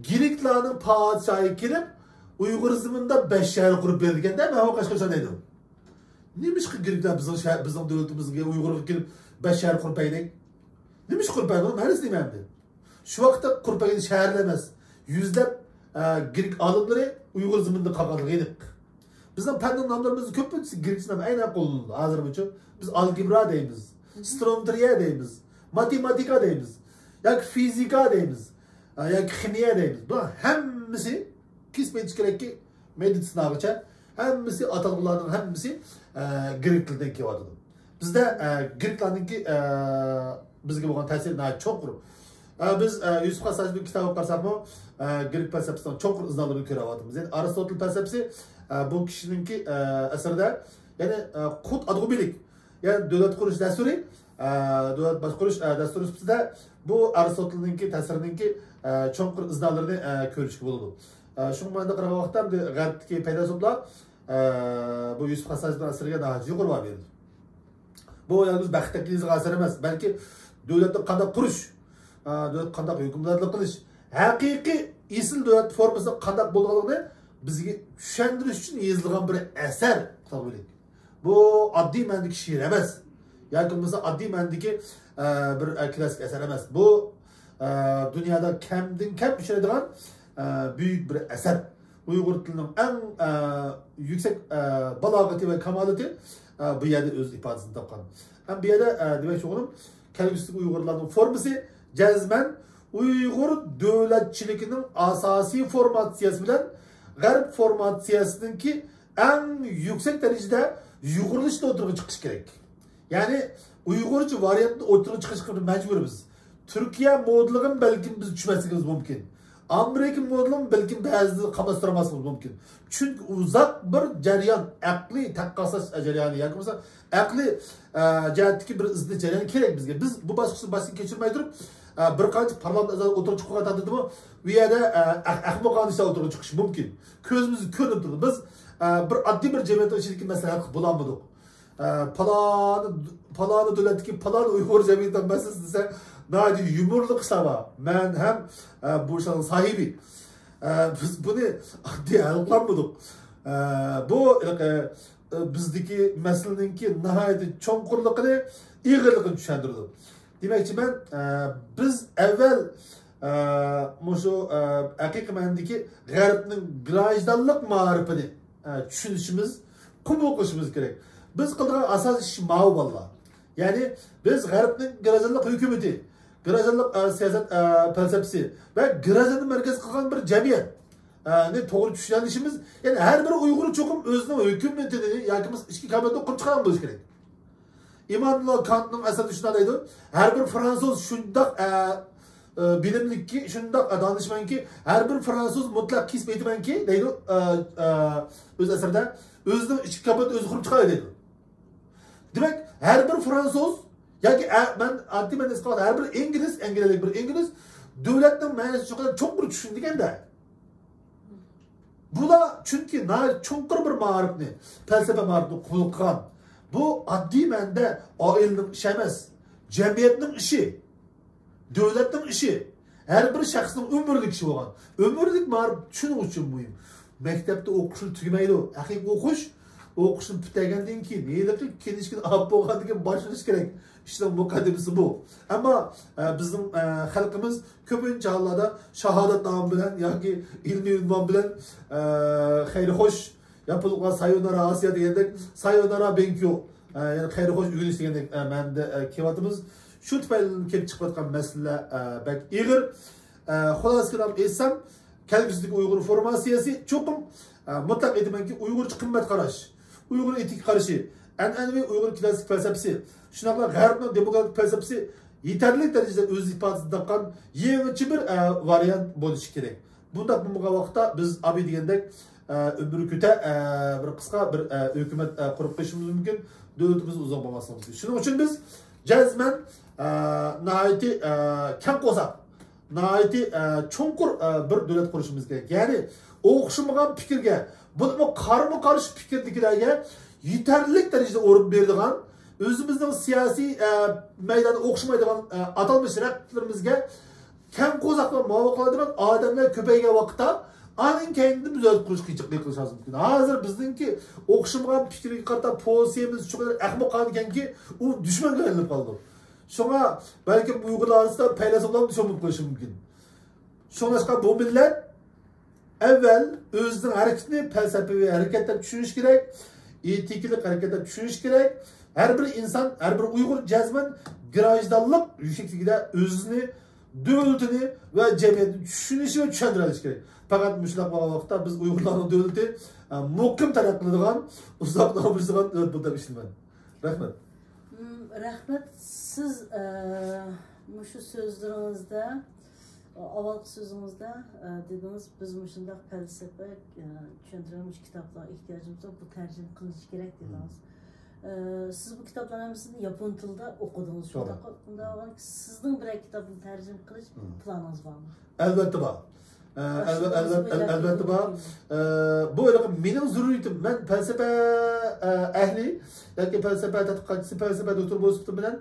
گرېكلارنىڭ پادىشاھى كېلىپ، ئۇيغۇر زېمىنىدا بەش شەھەر قۇرۇپ بەردىكەندە، مەن ھەر قاچان دەيدۇ. نېمىشقا گرېكلار بىزنىڭ شەھەر، بىزنىڭ دۆلىتىمىزگە، ئۇيغۇرغا كېلىپ بەش شەھەر قۇرۇپ بەردى؟ نېمىشقا قۇرۇپ بەردى؟ بۇنىڭ مەنىسى نېمە ئەمدى؟ شۇ ۋاقىتتا قۇرۇپ بەرگەن شەھەرلەر ئەمەس، يۈزلەپ، ئە، گرېك ئالىملىرى ئۇيغۇر زېمىنىدا قالغانلىقى ئېنىق. بىزنىڭ پەننىڭ ناملىرىمىزدا كۆپىنچىسى گرېكچە نام ئەينەن قوللىنىلىدۇ. ھازىرمۇچۇ بىز ئالگېبرا دەيمىز، سترونترىيە دەيمىز، ماتېماتىكا دەيمىز، ياكى فىزىكا دەيمىز، ئە، ياكى خىمىيە دەيمىز. بۇلار ھەممىسى كېسىپ ئېيتىش كېرەككى، مېدىتسىناغىچە ھەممىسى ئاتالغۇلارنىڭ ھەممىسى، ئە، گرېك تىلىدىن كېلىۋاتىدۇ. بىزدە، ئە، گرېكلارنىڭكى، ئە، بىزگە بولغان تەسىرى ناھايىتى چوڭقۇر. ئە، بىز، ئە، يۈسۈپ خاس ھاجىمنىڭ كىتابىغا قارىساقمۇ، ئە، گرېك پەلسەپىسىنىڭ چوڭقۇر ئىزنالىرىنى كۆرۈۋاتىمىز. يەنى ئارستوتېل پەلسەپىسى، ئە، بۇ كىشىنىڭكى، ئە، ئەسىرىدە، يەنى، ئە، قۇت ئادغۇبىلىك، يەنى دۆلەت قۇرۇش دەستۇرى، ئە، دۆلەت باشقۇرۇش، ئە، دەستۇرى سۈپىتىدە بۇ ئارستوتېلنىڭكى تەسىرىنىڭكى، ئە، چوڭقۇر ئىزنالىرىنى، ئە، كۆرۈشكە بولىدۇ. ئە، شۇڭا مەندە قارىغان ۋاقىتتا، ئەمدى غەربتىكى پەيلاسوپلار، ئە، بۇ يۈسۈپ خاس ھاجىمنىڭ ئەسىرىگە ناھايىتى يۇقىرى باھا بېرىدۇ. بۇ يالغۇز بەختلىك يېزىلغان ئەسەر ئەمەس، بەلكى دۆلەتنى قانداق قۇرۇش، ئە، دۆلەتكە قانداق ھۆكۈمدارلىق قىلىش، ھەقىقىي ئېسىل دۆلەت فورمىسى قانداق بولىدىغانلىقىنى بىزگە چۈشەندۈرۈش ئۈچۈن يېزىلغان بىر ئەسەر. بۇ ئاددىي مەنىدىكى شېئىر ئەمەس. ياكى بولمىسا ئاددىي مەنىدىكى، ئە، بىر، ئە، كلاسسىك ئەسەر ئەمەس. بۇ، ئە، دۇنيادا كەمدىن كەم ئۇچرايدىغان، ئە، بۈيۈك بىر ئەسەر. ئۇيغۇر تىلىنىڭ ئەڭ، ئە، يۈكسەك، ئە، بالاغىتى ۋە كامالىتى، ئە، بۇ يەردە ئۆز ئىپادىسىنى تاپقان. ھەم بۇ يەردە، ئە، دېمەكچى بولغىنىم، كەلگۈسىدىكى ئۇيغۇرلارنىڭ فورمىسى جەزمەن ئۇيغۇر دۆلەتچىلىكىنىڭ ئاساسىي فورماتسىيەسى بىلەن غەرب فورماتسىيەسىنىڭكى ئەڭ يۈكسەك دەرىجىدە يۇغۇرۇلۇشتا ئوتتۇرىغا چىقىشى كېرەك. يەنى ئۇيغۇرچە ۋارىيانتتا ئوتتۇرىغا چىقىشقا مەجبۇرمىز. تۈركىيە مودېلىغىمۇ بەلكىم بىز چۈشمەسلىكىمىز مۇمكىن. ئامېرىكا مودېلىمۇ بەلكىم بەزىدە قاملاشتۇرالماسلىقىمىز مۇمكىن. چۈنكى ئۇزاق بىر جەريان، ئەقلىي تەتقىقات جەريانى ياكى بولمىسا ئەقلىي، ئە، جەھەتتىكى بىر ئىزدىنىش جەريانى كېرەك بىزگە. بىز بۇ باسقۇچنى باشتىن كەچۈرمەي تۇرۇپ، ئە، بىر قانچە پارلامېنت ئەزالىرى ئوتتۇرىغا چىقىپ قالغان تەقدىردىمۇ، ئۇ يەردە، ئە، ئەخ-، ئەخمىقانە ئىشلار ئوتتۇرىغا چىقىشى مۇمكىن. كۆزىمىزگە كۆرۈنۈپ تۇرىدۇ. بىز، ئە، بىر ئاددىي بىر جەمئىيەتنىڭ ئىچىدىكى مەسىلىنى ھەل قىلىپ بولالمىدۇق. ئە، پالانى، پالانى دۆلەتتىكى پالانى ئۇيغۇر جەمئىيىتىنىڭ مەسىلىسى دېسە، ناھايىتى يۇمۇرلۇق ئىشلار بار. مەن ھەم، ئە، بۇ ئىشلارنىڭ ساھىبى. ئە، بىز بۇنى ئاددىي ھەل قىلالمىدۇق. ئە، بۇ، ئە، بىزدىكى مەسىلىنىڭكى ناھايىتى چوڭقۇرلۇقىنى، ئېغىرلىقىنى چۈشەندۈرىدۇ. دېمەكچىمەن، ئە، بىز ئەۋۋەل، ئە، مۇشۇ، ئە، ھەقىقىي مەنىدىكى غەربنىڭ گراژدانلىق مائارىپىنى، ئە، چۈشىنىشىمىز، قوبۇل قىلىشىمىز كېرەك. بىز قىلىدىغان ئاساسىي ئىش ماۋۇ، بالىلار. يەنى بىز غەربنىڭ گراژدانلىق ھۆكۈمىتى، گراژدانلىق، ئە، سىياسەت، ئە، پەلسەپىسى ۋە گراژداننى مەركەز قىلغان بىر جەمئىيەت، ئە، نى توغرا چۈشىنىشىمىز، يەنى ھەر بىر ئۇيغۇر چوقۇم ئۆزىنىڭ ھۆكۈمىتىنى ياكى بولمىسا ئىچكى كامىلىيىتىنى قۇرۇپ چىقارغان بولۇشى كېرەك. ئىمانۇللا كانتنىڭ ئەسەرىدە شۇنداق دەيدۇ، ھەر بىر فرانسۇز شۇنداق، ئە، ئە، بىلىملىككى، شۇنداق، ئە، دانىشمەنكى، ھەر بىر فرانسۇز مۇتلەق كېسىپ ئېيتىمەنكى دەيدۇ، ئە، ئە، ئۆز ئەسىرىدە ئۆزىنىڭ ئىچكى كامىلىيىتىنى ئۆزى قۇرۇپ چىقالايدۇ دەيدۇ. دېمەك، ھەر بىر فرانسۇز ياكى ئە-، مەن ئاددىي مەنىدە ئېيتقان ھەر بىر ئىنگلىز، ئەنگلىيەلىك بىر ئىنگلىز دۆلەتنىڭ مەنىسىنى شۇ قەدەر چوڭقۇر چۈشىنىدىكەندە. بۇلار چۈنكى ناھايىتى چوڭقۇر بىر مائارىپنى، پەلسەپە مائارىپىنى قوبۇل قىلغان. بۇ ئاددىي مەنىدە ئائىلىنىڭ ئىشى ئەمەس، جەمئىيەتنىڭ ئىشى. دۆلەتنىڭ ئىشى، ھەر بىر شەخسنىڭ ئۆمۈرلۈك ئىشى بولغان. ئۆمۈرلۈك مائارىپ شۇنىڭ ئۈچۈن مۇھىم. مەكتەپتە ئوقۇشلا تۈگىمەيدۇ. ھەقىقىي ئوقۇش، ئوقۇشنى پۈتتۈرگەندىن كېيىن، ھېلىقى كىنىشكىنى ئاپ بولغاندىن كېيىن باشلىنىشى كېرەك. ئىشنىڭ مۇقەددىمىسى بۇ. ئەمما، ئە، بىزنىڭ، ئە، خەلقىمىز كۆپىنچە ھاللاردا شاھادەتنامە بىلەن ياكى ئىلمىي ئۇنۋان بىلەن، ئە، خەير خوش، ياپونلۇقلار سايونارا ئاسىيا دېگەندەك، سايونارا بېنكيو، ئە، يەنى خەير خوش ئۆگىنىش دېگەندەك، ئە، مەنىدە، ئە، كېلىۋاتىمىز. شۇ تۈپەيلىدىن كېلىپ چىقىۋاتقان مەسىلىلەر، ئە، بەك ئېغىر. ئە، خۇلاسە كېلام ئېيتسام، كەلگۈسىدىكى ئۇيغۇر فورماتسىيەسى چوقۇم، ئە، مۇتلەق ئېيتىمەنكى، ئۇيغۇرچە قىممەت قاراش، ئۇيغۇر ئېتىكا قارىشى، ئەنئەنىۋى ئۇيغۇر كلاسسىك پەلسەپىسى، شۇنداقلا غەربنىڭ دېموكراتىك پەلسەپىسى يېتەرلىك دەرىجىدە ئۆز ئىپادىسىنى تاپقان يېڭىچە بىر، ئە، ۋارىيانت بولۇشى كېرەك. بۇنداق بولمىغان ۋاقىتتا بىز ئابى دېگەندەك، ئە، ئۆمۈر كۈتە، ئە، بىر قىسقا بىر، ئە، ھۆكۈمەت، ئە، قۇرۇپ قېلىشىمىز مۇمكىن، دۆلىتىمىز ئۇزاق بولماسلىقى مۇمكىن. شۇنىڭ ئۈچۈن بىز جەزمەن، ئە، ناھايىتى، ئە، كەڭ قورساق، ناھايىتى، ئە، چوڭقۇر، ئە، بىر دۆلەت قۇرۇشىمىز كېرەك. يەنى ئوخشىمىغان پىكىرگە، بولۇپمۇ قارىمۇ قارشى پىكىردىكىلەرگە يېتەرلىك دەرىجىدە ئورۇن بېرىدىغان، ئۆزىمىزنىڭ سىياسىي، ئە، مەيدانى ئوخشىمايدىغان، ئە، ئاتالمىش رەھبىرىمىزگە كەڭ قورساقلىق مۇۋاپىق قىلىدىغان ئادەملەر كۆپەيگەن ۋاقىتتا، ئانىڭ كەينىدىن بىز دۆلەت قۇرۇشقا قىلىشىمىز مۇمكىن. ھازىر بىزنىڭكى ئوخشىمىغان پىكىرگە قارىتا پوزىتسىيىمىز شۇ قەدەر ئەخمىقانىكەنكى، ئۇ دۈشمەنگە ئايلىنىپ قالىدۇ. شۇڭا بەلكىم ئۇيغۇرلار ئارىسىدا پەيلاسوپلارمۇ دۈشمەن بولۇپ قېلىشى مۇمكىن. شۇڭلاشقا بۇ مىللەت ئەۋۋەل ئۆزىنىڭ ھەرىكىتىنى پەلسەپىۋى ھەرىكەت دەپ چۈشىنىشى كېرەك، ئېتىكىلىق ھەرىكەت دەپ چۈشىنىشى كېرەك. ھەر بىر ئىنسان، ھەر بىر ئۇيغۇر جەزمەن گراژدانلىق يۈكسەكلىكىدە ئۆزىنى دۆلىتىنى ۋە جەمئىيەتنى چۈشىنىشى ۋە چۈشەندۈرۈۋېلىشى كېرەك. پەقەت مۇشۇنداق بولغان ۋاقىتتا بىز ئۇيغۇرلارنىڭ دۆلىتى، ئە، مۇقىم تەرەققىي قىلىدىغان، ئۇزاق نامىيىدىغان دۆلەت بولىدۇ دەپ ئىشىنىمەن. رەھمەت. مم، رەھمەت. سىز، ئە، مۇشۇ سۆزلىرىڭىزدە، ئاۋۋالقى سۆزىڭىزدە، ئە، دېدىڭىز، بىز مۇشۇنداق پەلسەپە، ئە، چۈشەندۈرگەن مۇشۇ كىتابلارغا ئېھتىياجىمىز بار، بۇ تەرجىمە قىلىنىشى كېرەك دېدىڭىز. ئە، سىز بۇ كىتابلارنىڭ ھەممىسىنى ياپون تىلىدا ئوقۇدىڭىز، توغرا. شۇنداققۇ؟ ئۇنداق بولغاندا سىزنىڭ بىرەر كىتابنى تەرجىمە قىلىش پىلانىڭىز بارمۇ؟ ئەلۋەتتە بار. ئە، ئەلۋە-، ئەلۋەت-، ئەل-، ئەلۋەتتە بار. ئە، بۇ ھېلىقى مېنىڭ زۆرۈرىيىتىم. مەن پەلسەپە، ئە، ئەھلى ياكى پەلسەپە تەتقىقاتچىسى، پەلسەپە دوكتورى بولۇش سۈپىتىم بىلەن،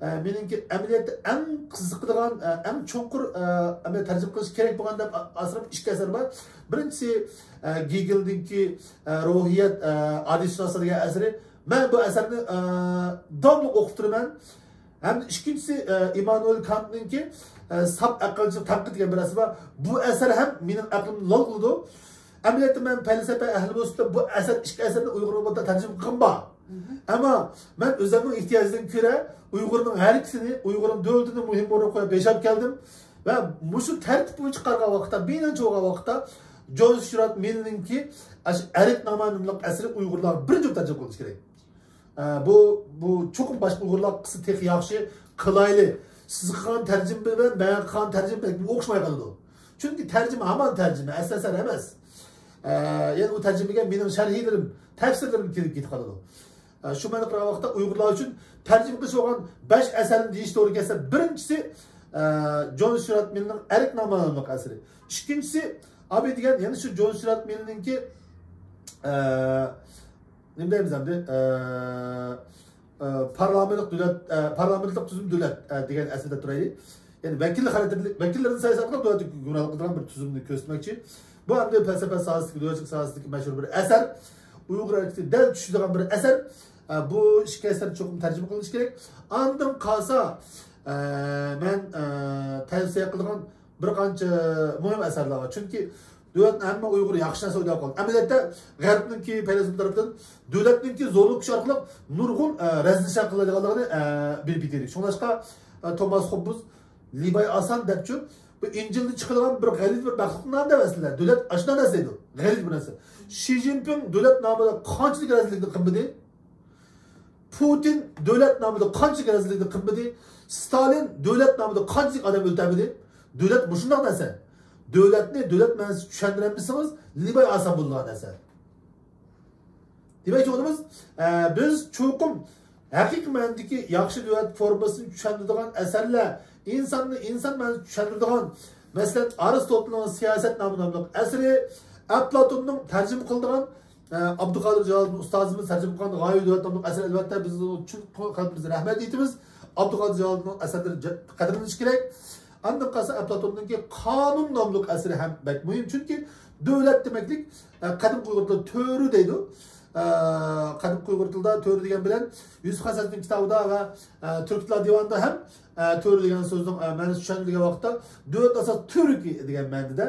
ئە، مېنىڭكى ئەمەلىيەتتە ئەڭ قىزىقىدىغان، ئە، ئەڭ چوڭقۇر، ئە، ئەمەلىيەت تەرجىمە قىلىش كېرەك بولغان دەپ ئا-، ئاسرىغان ئىككى ئەسەر بار. بىرىنچىسى، ئە، گېگېلنىڭكى، ئە، روھىيەت، ئە، ئادىشۇناسلىق دېگەن ئەسىرى. مەن بۇ ئەسەرنى، ئە، داۋاملىق ئوقۇپ تۇرىمەن. ھەمدە ئىككىنچىسى، ئە، ئىممانۇئېل كانتنىڭكى، ئە، ساپ ئەقىلچىلىق تەنقىد دېگەن بىر ئەسىرى بار. بۇ ئەسەر ھەم مېنىڭ ئەقلىمنى لال قىلىدۇ. ئەمەلىيەتتە مەن پەلسەپە ئەھلى بولسام، بۇ ئەسەر، ئىككى ئەسەرنى ئۇيغۇرغا تەرجىمە قىلغۇم بار. ئەمما مەن ئۆزۈمنىڭ ئېھتىياجىدىن كۆرە ئۇيغۇرنىڭ ھەرىكىتىنى، ئۇيغۇرنىڭ دۆلىتىنى مۇھىم ئورۇنغا قويۇپ ياشاپ كەلدىم. ۋە مۇشۇ تەرتىپ بويىچە قارىغان ۋاقىتتا، مېنىڭچە بولغان ۋاقىتتا، جون ستيۇئارت مىلنىڭكى ئاشۇ ئەركنامە ناملىق ئەسىرى ئۇيغۇرلارغا بىرىنچى بولۇپ تەرجىمە قىلىنىشى كېرەك. ئە، بۇ، بۇ چوقۇم باشقا ئۇيغۇرلار قىلسا تېخى ياخشى، قىلايلى. سىز قىلغان تەرجىمە بىلەن مەن قىلغان تەرجىمە بەلكىم ئوخشىماي قالىدۇ. چۈنكى تەرجىمە ھامان تەرجىمە، ئەسلى ئەسەر ئەمەس. ئە، يەنە ئۇ تەرجىمىگە مېنىڭ شەرھلىرىم، تەپسىرلىرىم كىرىپ كېتىپ قالىدۇ. ئە، شۇ مەنىدە قارىغان ۋاقىتتا ئۇيغۇرلار ئۈچۈن تەرجىمە قىلىش بولغان بەش ئەسەرنى دېيىش توغرا كەلسە، بىرىنچىسى، ئە، جون ستيۇئارت مىلنىڭ ئەركنامە ناملىق ئەسىرى. ئىككىنچىسى، ئابى دېگەن يەنە شۇ جون ستيۇئارت مىلنىڭكى، ئە، نېمە دەيمىز ئەمدى؟ ئە، ئە، پارلامېنتلىق دۆلەت، ئە، پارلامېنتلىق تۈزۈم دۆلەت، ئە، دېگەن ئەسەردە تۇرايلى. يەنى ۋەكىل خاراكتېرلىك، ۋەكىللەرنى سايلىساقلا دۆلەتنى ھۆكۈمرانلىق قىلىدىغان بىر تۈزۈمنى كۆرسەتمەكچى. بۇ ئەمدى پەلسەپە ساھەسىدىكى، دۆلەتچىلىك ساھەسىدىكى مەشھۇر بىر ئەسەر. ئۇيغۇر ھەرىكىتىگە دەل چۈشىدىغان بىر ئەسەر. ئە، بۇ ئىككى ئەسەر چوقۇم تەرجىمە قىلىنىشى كېرەك. ئاندىن قالسا، ئە، مەن، ئە، تەۋسىيە قىلىدىغان بىر قانچە مۇھىم ئەسەرلەر بار. چۈنكى دۆلەتنى ھەممە ئۇيغۇر ياخشى نەرسە ئويلاپ قالغان. ئەمەلىيەتتە غەربنىڭكى پەيلاسوپلىرى تەرىپىدىن دۆلەتنىڭكى زورلۇق كۈچى ئارقىلىق نۇرغۇن، ئە، رەزىل ئىشلار قىلىدىغانلىقىنى، ئە، بىلىپ يېتەيلى. شۇڭلاشقا، ئە، توماس خوببس لىباي ئاسان دەپچۇ، بۇ ئىنجىلدىن چىقىدىغان بىر غەلىتە بىر مەخلۇقنىڭ نامى دەپ ئەسلىدە. دۆلەت ئاشۇنداق نەرسە دەيدۇ. غەلىتە بىر نەرسە. شى جىنپىڭ دۆلەت نامىدا قانچىلىك رەزىللىكنى قىلمىدى؟ پۇتىن دۆلەت نامىدا قانچىلىك رەزىللىكنى قىلمىدى؟ ستالىن دۆلەت نامىدا قانچىلىك ئادەم ئۆلتۈرمىدى؟ دۆلەت مۇشۇنداق نەرسە. دۆلەتنى دۆلەت مەنىسىدە چۈشەندۈرەلمىسىڭىز، لىباي ئاسان بولىدىغان نەرسە. دېمەكچى بولغىنىمىز، ئە، بىز چوقۇم ھەقىقىي مەنىدىكى ياخشى دۆلەت فورمىسىنى چۈشەندۈرىدىغان ئەسەرلەر، ئىنساننى ئىنسان مەنىسىدە چۈشەندۈرىدىغان، مەسىلەن، ئارىستوتېلنىڭ سىياسەت نامى ناملىق ئەسىرى، ئەپلاتوننىڭ تەرجىمە قىلىدىغان، ئە، ئابدۇقادىر جالالىدىن ئۇستازىمىز تەرجىمە قىلغان غايىۋى دۆلەت ناملىق ئەسەر، ئەلۋەتتە، بىز چىن قەلبىمىزدىن رەھمەت ئېيتىمىز. ئابدۇقادىر جالالىدىننىڭ ئەسەرلىرى جە-، قەدىرلىنىشى كېرەك. ئاندىن قالسا ئەپلاتوننىڭكى قانۇن ناملىق ئەسىرى ھەم بەك مۇھىم. چۈنكى دۆلەت دېمەكلىك، ئە، قەدىمكى ئۇيغۇر تىلىدا تۆرە دەيدۇ. ئە، قەدىمكى ئۇيغۇر تىلىدا تۆرە دېگەن بىلەن يۈسۈپ خەسەتنىڭ كىتابىدا ۋە، ئە، تۈركلەر دىۋانىدا ھەم، ئە، تۆرە دېگەن سۆزنىڭ، ئە، مەنىسى چۈشەندۈرگەن ۋاقىتتا دۆلەت ئاساس تۈرك دېگەن مەنىدە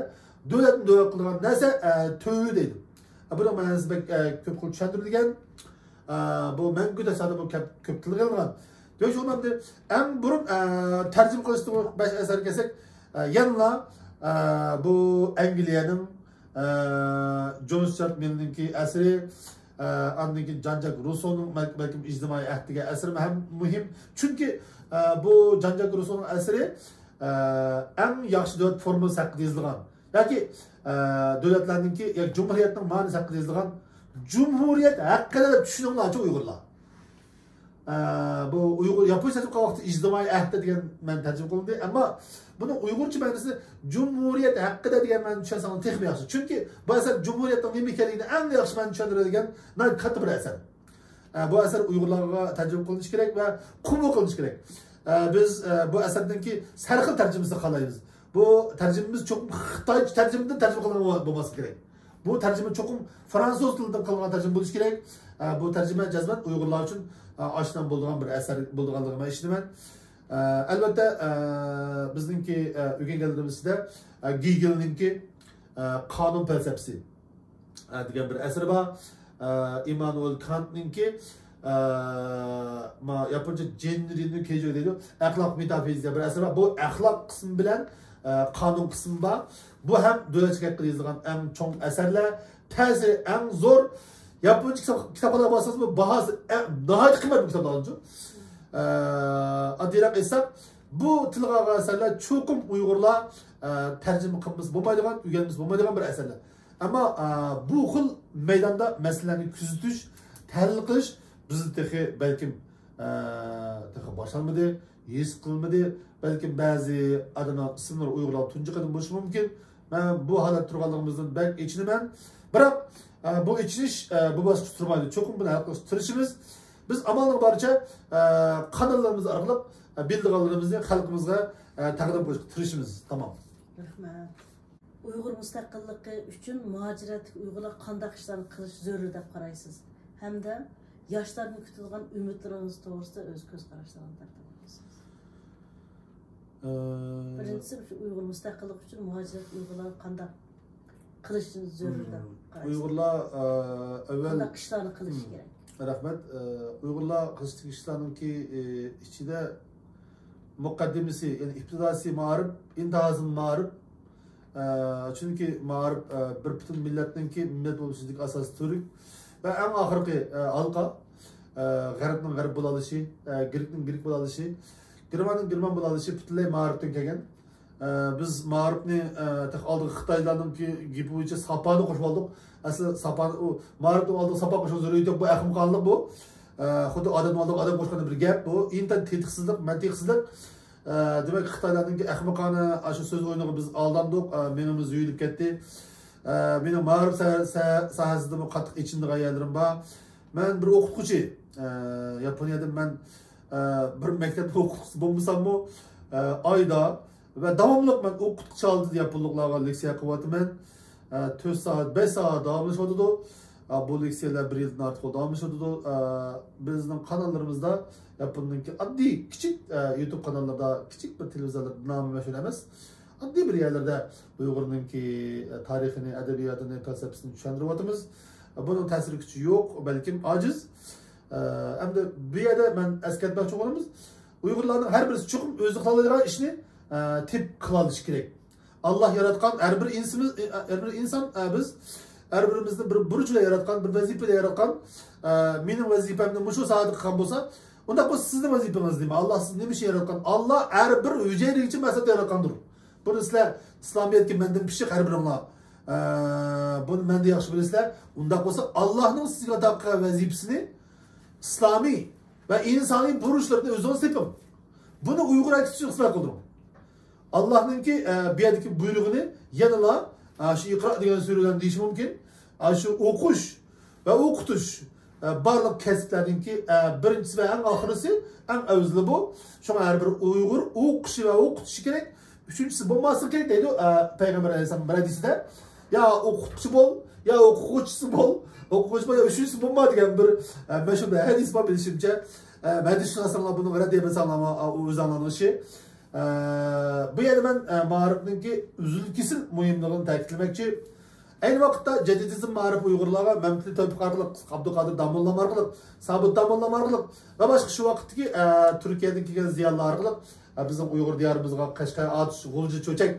دۆلەتنى دۆلەت قىلىدىغان نەرسە، ئە، تۆرە دەيدۇ. ئە، بۇنىڭ مەنىسى بەك، ئە، كۆپ خىل چۈشەندۈرۈلگەن. ئە، بۇ مەڭگۈ تەسەدە بۇ كۆپ، كۆپ تىلغا ئېلىنغان. دېمەك، شۇ ئەمدى ئەڭ بۇرۇن، ئە، تەرجىمە قىلىشتىن بەش ئەسەرگە كەلسەك، ئە، يەنىلا، ئە، بۇ ئەنگلىيەنىڭ، ئە، جون ستيۇئارت مىلنىڭكى ئەسىرى، ئە، ئاندىن كېيىن جان جاك روسسونىڭ بەلكى، بەلكىم ئىجتىمائىي ئەھدىگە ئەسىرىمۇ ھەم مۇھىم. چۈنكى، ئە، بۇ جان جاك روسسونىڭ ئەسىرى، ئە، ئەڭ ياخشى دۆلەت فورمۇلىسى ھەققىدە يېزىلغان. ياكى، ئە، دۆلەتلەرنىڭكى، ياكى جۇمھۇرىيەتنىڭ مەنىسى ھەققىدە يېزىلغان. جۇمھۇرىيەت ھەققىدە دەپ چۈشىنىڭلارچە ئۇيغۇرلار. ئە، بۇ ئۇيغۇر، ياپونچە تەرجىمە قىلغان ۋاقىتتا ئىجتىمائىي ئەھدە دېگەن مەنىدە تەرجىمە قىلىندى. ئەمما بۇنىڭ ئۇيغۇرچە مەنىسى جۇمھۇرىيەت ھەققىدە دېگەن مەنىدە چۈشەنسەڭلار تېخىمۇ ياخشى. چۈنكى بۇ ئەسەر جۇمھۇرىيەتنىڭ نېمە ئىكەنلىكىنى ئەڭ ياخشى مەنىدە چۈشەندۈرىدىغان ناھايىتى كاتتا بىر ئەسەر. ئە، بۇ ئەسەر ئۇيغۇرلارغا تەرجىمە قىلىنىشى كېرەك ۋە قوبۇل قىلىنىشى كېرەك. ئە، بىز، ئە، بۇ ئەسەرنىڭكى سەرخىل تەرجىمىسىنى خالايمىز. بۇ تەرجىمىمىز چوقۇم خىتايچە تەرجىمىدىن تەرجىمە قىلىنغان بولماسلىقى كېرەك. بۇ تەرجىمە چوقۇم فرانسۇز تىلىدىن قىلىنغان تەرجىمە بولۇشى كېرەك. ئە، بۇ تەرجىمە جەزمەن ئۇيغۇرلار ئۈچۈن، ئە، ئاشنا بولىدىغان بىر ئەسەر بولىدىغانلىقىغا مەن ئىشىنىمەن. ئە، ئەلۋەتتە، ئە، بىزنىڭكى، ئە، ئۆگەنگەنلىرىمىز ئىچىدە، ئە، گېگېلنىڭكى، ئە، قانۇن پەلسەپىسى، ئە، دېگەن بىر ئەسىرى بار. ئە، ئىممانۇئېل كانتنىڭكى، ئە، ما-، ياپونچە جىنرىنۇ كېجو دەيدۇ. ئەخلاق مېتافىزىكا بىر ئەسىرى بار. بۇ ئەخلاق قىسمى بىلەن، ئە، قانۇن قىسمى بار. بۇ ھەم دۆلەتچىلىك ھەققىدە يېزىلغان ئەڭ چوڭ ئەسەرلەر. تەسىرى ئەڭ زور. ياپونچە كىتاب، كىتابخانىغا بارسىڭىز، بۇ باھاسى ئە-، ناھايىتى قىممەت بۇ كىتابلارنىڭچۇ. ئە، ئاددىيراق ئېيتساق، بۇ تىلغا ئالغان ئەسەرلەر چوقۇم ئۇيغۇرلار، ئە، تەرجىمە قىلمىسا بولمايدىغان، ئۆگەنمىسە بولمايدىغان بىر ئەسەرلەر. ئەمما، ئە، بۇ خىل مەيداندا مەسىلىلەرنى كۆزىتىش، تەھلىل قىلىش بىزدە تېخى بەلكىم، ئە، تېخى باشلانمىدى، ھېس قىلمىدى. بەلكىم بەزى ئادەملەر ئىسىملىرى ئۇيغۇرلارغا تۇنجى قېتىم بولۇشى مۇمكىن. مەن بۇ ھالەتتە تۇرغانلىقىمىزدىن بەك ئېچىنىمەن. بىراق، ئە، بۇ ئېچىنىش، ئە، بۇ باسقۇچتا تۇرمايدۇ. چوقۇم بۇنى ھەل قىلىشقا تىرىشىمىز. بىز ئامالنىڭ بارىچە، ئە، قاناللىرىمىز ئارقىلىق، ئە، بىلىدىغانلىرىمىزنى خەلقىمىزگە، ئە، تەقدىم قىلىشقا تىرىشىمىز. تامام. رەھمەت. ئۇيغۇر مۇستەقىللىقى ئۈچۈن مۇھاجىرەتتىكى ئۇيغۇرلار قانداق ئىشلارنى قىلىش زۆرۈر دەپ قارايسىز؟ ھەمدە ياشلاردىن كۈتىدىغان ئۈمىدلىرىڭىز توغرىسىدا ئۆز كۆز قاراشلىرىڭىزنى تەقدىم قىلسىڭىز. ئە، بىرىنچىسى، شۇ ئۇيغۇر مۇستەقىللىق ئۈچۈن مۇھاجىرەت ئۇيغۇرلار قانداق قىلىشنى زۆرۈر دەپ قارايسىز؟ ئۇيغۇرلار، ئە، ئەۋۋەل قانداق ئىشلارنى قىلىشى كېرەك؟ رەھمەت. ئە، ئۇيغۇرلار قىلىش تېگىشلىك ئىشلارنىڭكى، ئە، ئىچىدە مۇقەددىمىسى، يەنى ئىپتىداسى مائارىپ، ئىنتىھاسى مائارىپ. ئە، چۈنكى مائارىپ، ئە، بىر پۈتۈن مىللەتنىڭكى مىللەت بولۇشىدىكى ئاساسىي تۈۋرۈك. ۋە ئەڭ ئاخىرقى، ئە، ھالقا، ئە، غەربنىڭ غەرب بولالىشى، ئە، گىرىكنىڭ گىرىك بولالىشى، گېرماننىڭ گېرمان بولالىشى پۈتۈنلەي مائارىپتىن كەلگەن. ئە، بىز مائارىپنى، ئە، تېخى ئالدىغا خىتايلارنىڭكى گېپى بويىچە ساپانى قوشۇپ ئالدۇق. ئەسلى ساپان، ئۇ مائارىپنىڭ ئالدىغا ساپا قوشۇشنىڭ زۆرۈرىيىتى يوق، بۇ ئەخمىقانىلىق بۇ. ئە، خۇددى ئادەمنىڭ ئالدىغا ئادەم قوشقاندەك بىر گەپ بۇ. ئىنتايىن تېتىقسىزلىق، مەنتىقسىزلىق. ئە، دېمەك، خىتايلارنىڭكى ئەخمىقانە ئاشۇ سۆز ئويۇنىغا بىز ئالداندۇق. ئە، مېڭىمىز يۇيۇلۇپ كەتتى. ئە، مېنىڭ مائارىپ سا-، سا-، ساھەسىدىمۇ قاتتىق ئېچىنىدىغان يەرلىرىم بار. مەن بىر ئوقۇتقۇچى. ئە، ياپونىيەدە مەن، ئە، بىر مەكتەپتە ئوقۇتقۇچى بولمىساممۇ، ئە، ئايدا ۋە داۋاملىق مەن ئوقۇتقۇچى ھالىتىدە ياپونلۇقلارغا لېكسىيە قىلىۋاتىمەن. ئە، تۆت سائەت، بەش سائەت داۋاملىشىۋاتىدۇ. ئە، بۇ لېكسىيەلەر بىر يىلدىن ئارتۇق داۋاملىشىۋاتىدۇ. ئە، بىزنىڭ قاناللىرىمىزدا ياپوننىڭكى ئاددىي كىچىك، ئە، يۇتۇب قاناللىرىدا، كىچىك بىر تېلېۋىزورلاردا نامى مەشھۇر ئەمەس، ئاددىي بىر يەرلەردە ئۇيغۇرنىڭكى، ئە، تارىخىنى، ئەدەبىياتىنى، پەلسەپىسىنى چۈشەندۈرۈۋاتىمىز. ئە، بۇنىڭ تەسىر كۈچى يوق، بەلكىم ئاجىز. ئە، ئەمدى بۇ يەردە مەن ئەسكەرتمەكچى بولغىنىمىز، ئۇيغۇرلارنىڭ ھەر بىرسى چوقۇم ئۆزى قىلالايدىغان ئىشنى، ئە، تېپىپ قىلالىشى كېرەك. ئاللا ياراتقان ھەر بىر ئىنسىمىز، ئە، ھەر بىر ئىنسان، ئە، بىز ھەر بىرىمىزنى بىر بۇرچ بىلەن ياراتقان، بىر ۋەزىپە بىلەن ياراتقان. ئە، مېنىڭ ۋەزىپەمنى مۇشۇ ساھەدە قىلغان بولسا، ئۇنداق بولسا سىزنىڭ ۋەزىپىڭىز نېمە؟ ئاللا سىزنى نېمە ئۈچۈن ياراتقان؟ ئاللا ھەر بىر ھۈجەيرىگىچە مەسلىھەت ياراتقاندۇر. بۇنى سىلەر ئىسلامىيەتكە مەندىن پىششىق ھەر بىرىڭلار. ئە، بۇنى مەندىن ياخشى بىلىسىلەر. ئۇنداق بولسا ئاللانىڭ سىزگە ئاتا قىلغان ۋەزىپىسىنى ئىسلامىي ۋە ئىنسانىي بۇرچلىرىنى ئۆزىڭىز تېپىڭ. بۇنى ئۇيغۇر ئەكسىچە خىزمەت قىلدۇرۇڭ. ئاللانىڭكى، ئە، بۇ يەردىكى بۇيرۇقىنى يەنىلا، ئە، شۇ ئىقرا دېگەن سۈرە بىلەن دېيىشى مۇمكىن. ئە، شۇ ئوقۇش ۋە ئوقۇتۇش، ئە، بارلىق كەسىپلەرنىڭكى، ئە، بىرىنچىسى ۋە ئەڭ ئاخىرىسى، ئەڭ ئەۋزىلى بۇ. شۇڭا ھەر بىر ئۇيغۇر ئوقۇشى ۋە ئوقۇتۇشى كېرەك. ئۈچىنچىسى بولماسلىقى كېرەك دەيدۇ، ئە، پەيغەمبەر ئەلەيھىسسالام بىر ھەدىسىدە. يا ئوقۇتقۇچى بول، يا ئوقۇغۇچىسى بول، ئوقۇغۇچى بول، يا ئۈچىنچىسى بولما دېگەن بىر، ئە، مەشھۇر بىر ھەدىس بار بىلىشىمچە. ئە، ھەدىسشۇناسلار بۇنىڭغا رەددىيە بەرسەڭلارمۇ، ئۇ ئۆزۈڭلارنىڭ ئىشى. ئە، بۇ يەردە مەن، ئە، مائارىپنىڭكى ئۈزۈل كېسىل مۇھىملىقىنى تەكىتلىمەكچى. ئەينى ۋاقىتتا جەدىدىزم مائارىپى ئۇيغۇرلارغا مەمتىلى تەۋپىق ئارقىلىق، ئابدۇقادىر داموللام ئارقىلىق، سابىت داموللام ئارقىلىق ۋە باشقا شۇ ۋاقىتتىكى، ئە، تۈركىيەدىن كەلگەن زىيالىيلار ئارقىلىق، ئە، بىزنىڭ ئۇيغۇر دىيارىمىزغا، قەشقەر، ئاتۇش، غۇلجا، چۆچەك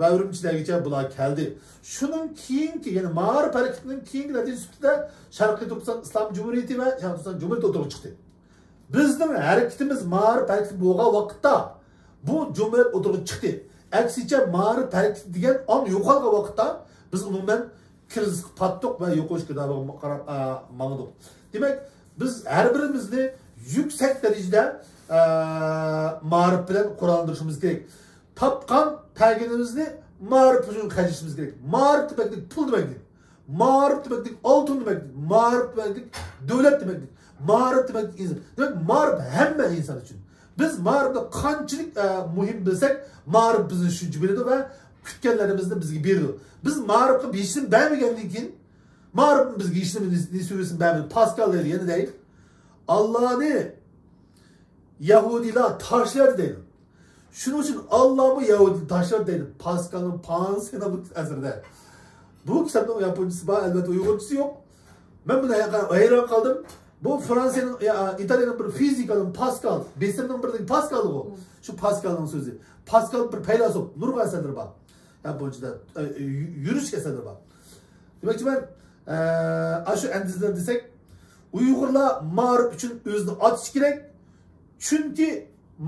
ۋە ئۈرۈمچىلەرگىچە بۇلار كەلدى. شۇنىڭ كېيىنكى، يەنى مائارىپ ھەرىكىتىنىڭ كېيىنكى نەتىجە سۈپىتىدە شەرقىي تۈركىستان ئىسلام جۇمھۇرىيىتى ۋە شەرقىي تۈركىستان جۇمھۇرىيىتى ئوتتۇرىغا چىقتى. بىزنىڭ ھەرىكىتىمىز مائارىپ ھەرىكىتى بولغان ۋاقىتتا بۇ جۇمھۇرىيەت ئوتتۇرىغا چىقتى. ئەكسىچە، مائارىپ ھەرىكىتى دېگەن ئاڭ يوقالغان ۋاقىتتا بىز ئومۇمەن كىرىزىسقا پاتتۇق ۋە يوقىلىش گىردابىغا قاراپ، ئا، ماڭدۇق. دېمەك، بىز ھەر بىرىمىزنى يۈكسەك دەرىجىدە، ئا، مائارىپ بىلەن قوراللاندۇرۇشىمىز كېرەك. تاپقان تەگىنىمىزنى مائارىپ ئۈچۈن خەجلىشىمىز كېرەك. مائارىپ دېمەكلىك پۇل دېمەكلىك. مائارىپ دېمەكلىك ئالتۇن دېمەكلىك. مائارىپ دېمەكلىك دۆلەت دېمەكلىك. مائارىپ دېمەكلىك ئىنسان. دېمەك، مائارىپ ھەممە ئىنسان ئۈچۈن. بىز مائارىپنى قانچىلىك، ئە، مۇھىم بىلسەك، مائارىپ بىزنى شۇنچە بىلىدۇ ۋە كۈتكەنلىرىمىزنى بىزگە بېرىدۇ. بىز مائارىپقا بېشىنى بەرمىگەندىن كېيىن، مائارىپمۇ بىزگە ھېچنېمە نېسىۋىسىنى بەرمىدى. پاسكال دەيدۇ، يەنە دەيدۇ. ئاللانى يەھۇدىيلار تاشلىۋەتتى دەيدۇ. شۇنىڭ ئۈچۈن ئاللامۇ يەھۇدىينى تاشلىۋەتتى دەيدۇ. پاسكالنىڭ پانسىيە ناملىق ئەسىرىدە. بۇ كىتابنىڭ ياپونچىسى بار، ئەلۋەتتە ئۇيغۇرچىسى يوق. مەن بۇنى ھەقىقەتەن ھەيران قالدىم. بۇ فرانسىيەنىڭ، يا، ئىتالىيەنىڭ بىر فىزىكانىڭ پاسكال، بېسىمنىڭ بىرىدىكى پاسكالغۇ. شۇ پاسكالنىڭ سۆزى. پاسكال بىر پەيلاسوپ، نۇرغۇن ئەسەرلىرى بار. ياپونچىدا، ئە، يۈ-، يۈرۈشلۈك ئەسەرلىرى بار. دېمەكچىمەن، ئە، ئاشۇ ئەندىزىلەر دېسەك، ئۇيغۇرلار مائارىپ ئۈچۈن ئۆزىنى ئاتىشى كېرەك. چۈنكى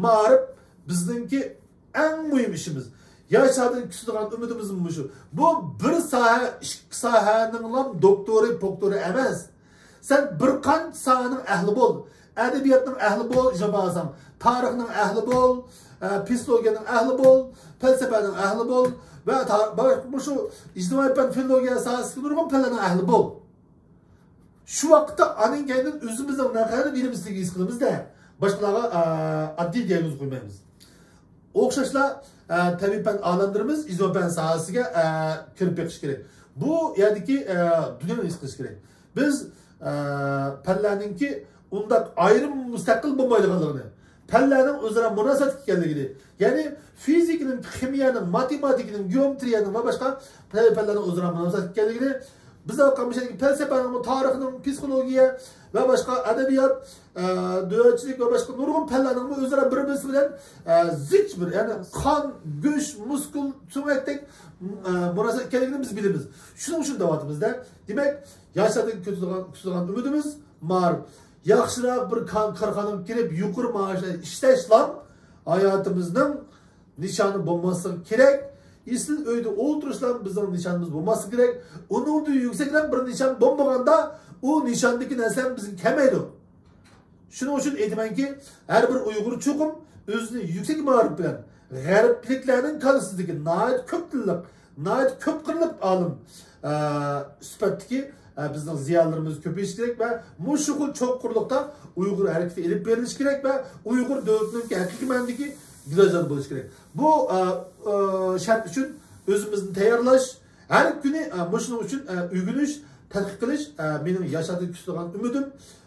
مائارىپ بىزنىڭكى ئەڭ مۇھىم ئىشىمىز. ياشاردىن كۈتىدىغان ئۈمىدىمىز مۇشۇ. بۇ بىر ساھە، ئىككى ساھەنىڭلا دوكتورى، پوكتورى ئەمەس. سەن بىر قانچە ساھەنىڭ ئەھلى بول. ئەدەبىياتنىڭ ئەھلى بول، ئىجابىي بارساڭ، تارىخنىڭ ئەھلى بول، ئە، پسىخولوگىيەنىڭ ئەھلى بول، پەلسەپەنىڭ ئەھلى بول ۋە تا-، بۇ، مۇشۇ ئىجتىمائىي پەن، فىلولوگىيە ساھەسىدىكى نۇرغۇن پەنلەرنىڭ ئەھلى بول. شۇ ۋاقىتتا ئانىڭ كەينىدىن ئۆزىمىزنىڭ نەقەدەر بىلىمسىزلىكىنى ھېس قىلىمىز-دە، باشقىلارغا، ئە، ئاددىي دىياگنوز قويمايمىز. ئوخشاشلا، ئە، تەبىئىي پەن ئالىملىرىمىز ئىجتىمائىي پەن ساھەسىگە، ئە، كىرىپ بېقىش كېرەك. بۇ يەردىكى، ئە، دۇنيانى ھېس قىلىش كېرەك. بىز، ئە، پەنلەرنىڭكى ئۇنداق ئايرىم مۇستەقىل بولمايدىغانلىقىنى، پەنلەرنىڭ ئۆزئارا مۇناسىۋەتلىك ئىكەنلىكىنى، يەنى فىزىكىنىڭ، خىمىيەنىڭ، ماتېماتىكىنىڭ، گېئومېتىرىيەنىڭ ۋە باشقا پەنلەرنىڭ ئۆزئارا مۇناسىۋەتلىك ئىكەنلىكىنى، بىز ئاۋۋال مۇشۇ پەلسەپىنىڭمۇ، تارىخنىڭ، پسىخولوگىيە ۋە باشقا ئەدەبىيات، ئە، دۆلەتچىلىك ۋە باشقا نۇرغۇن پەنلەرنىڭمۇ ئۆزئارا بىر-بىرسى بىلەن، ئە، زىچ بىر، يەنى قان، گۆش، مۇسكۇل، سۆڭەكتەك، ئە، مۇناسىۋەت ئىكەنلىكىنى بىز بىلىمىز. شۇنىڭ ئۈچۈن دەۋاتىمىز-دە. دېمەك، ياشلاردىن كۈتىدىغان، كۈتىدىغان ئۈمىدىمىز مائارىپ. ياخشىراق بىر كا-، كارخانىغا كىرىپ، يۇقىرى مائاشتا ئىشلەشلا ھاياتىمىزنىڭ نىشانى بولماسلىقى كېرەك. ئېسىل ئۆيدە ئولتۇرۇشلا بىزنىڭ نىشانىمىز بولماسلىقى كېرەك. ئۇنىڭدىن يۈكسەكرەك بىر نىشان بولمىغاندا، ئۇ نىشاندىكى نەرسە بىزگە كەلمەيدۇ. شۇنىڭ ئۈچۈن ئېيتىمەنكى، ھەر بىر ئۇيغۇر چوقۇم ئۆزىنى يۈكسەك مائارىپ بىلەن، غەربلىكلەرنىڭ كاللىسىدىكى ناھايىتى كۆپ تىللىق، ناھايىتى كۆپ قىرلىق ئالىم، ئە، سۈپەتتىكى، ئە، بىزنىڭ زىيالىيلىرىمىز كۆپىيىشى كېرەك ۋە مۇشۇ خىل چوڭقۇرلۇقتا ئۇيغۇر ھەرىكىتى ئېلىپ بېرىلىشى كېرەك ۋە ئۇيغۇر دۆلىتىنىڭكى ھەقىقىي مەنىدىكى گۈلزارى بولۇشى كېرەك. بۇ، ئە، ئە، شەرت ئۈچۈن ئۆزىمىزنى تەييارلاش، ھەر كۈنى، ئە، مۇشۇنىڭ ئۈچۈن، ئە، ئۆگىنىش، تەتقىق قىلىش، ئە، مېنىڭ ياشاردىن كۈتىدىغان ئۈمىدىم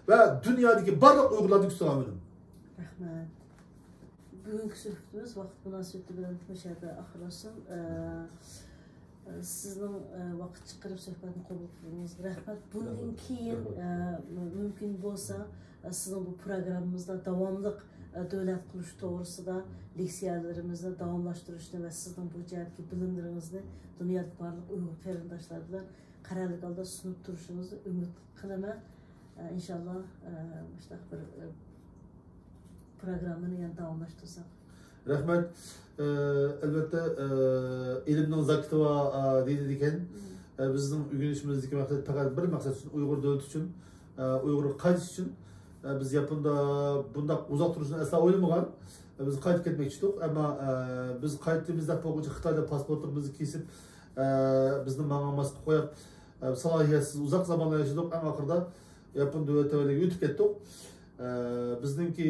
ۋە دۇنيادىكى بارلىق ئۇيغۇرلاردىن كۈتىدىغان ئۈمىدىم. رەھمەت. بۈگۈنكى سۆھبىتىمىز ۋاقىت مۇناسىۋىتى بىلەن مۇشۇ يەردە ئاخىرلاشسۇن. ئە، سىزنىڭ، ئە، ۋاقىت چىقىرىپ سۆھبەتنى قوبۇل قىلغىنىڭىزغا رەھمەت. بۇندىن كېيىن، ئە، مۇمكىن بولسا، ئە، سىزنىڭ بۇ پروگراممىمىزدا داۋاملىق، ئە، دۆلەت قۇرۇش توغرىسىدا لېكسىيەلىرىمىزنى داۋاملاشتۇرۇشنى ۋە سىزنىڭ بۇ جەھەتتىكى بىلىملىرىڭىزنى دۇنيادىكى بارلىق ئۇيغۇر قېرىنداشلار بىلەن قەرەللىك ھالدا سۇنۇپ تۇرۇشىڭىزنى ئۈمىد قىلىمەن. ئە، ئىنشاللا، ئە، مۇشۇنداق بىر، ئە، پروگراممىنى يەنە داۋاملاشتۇرساق. رەھمەت. ئە، ئەلۋەتتە، ئە، ئىلىمنىڭ زاكىتى بار، ئە، دېيىلىدىكەن. ئە، بىزنىڭ ئۆگىنىشىمىزدىكى مەقسەت پەقەت بىر مەقسەت ئۈچۈن، ئۇيغۇر دۆلىتى ئۈچۈن، ئە، ئۇيغۇرغا قايتىش ئۈچۈن. ئە، بىز ياپوندا بۇنداق ئۇزاق تۇرۇشنى ئەسلا ئويلىمىغان. ئە، بىز قايتىپ كەتمەكچى ئىدۇق. ئەمما، ئە، بىز قايتىمىز دەپ بولغۇچە خىتايدا پاسپورتىمىزنى كېسىپ، ئە، بىزنى ماڭالماسلىققا قويۇپ، ئە، سالاھىيەتسىز ئۇزاق زامانلار ياشىدۇق. ئەڭ ئاخىرىدا ياپون دۆلەت تەۋەلىكىگە ئۆتۈپ كەتتۇق. ئە، بىزنىڭكى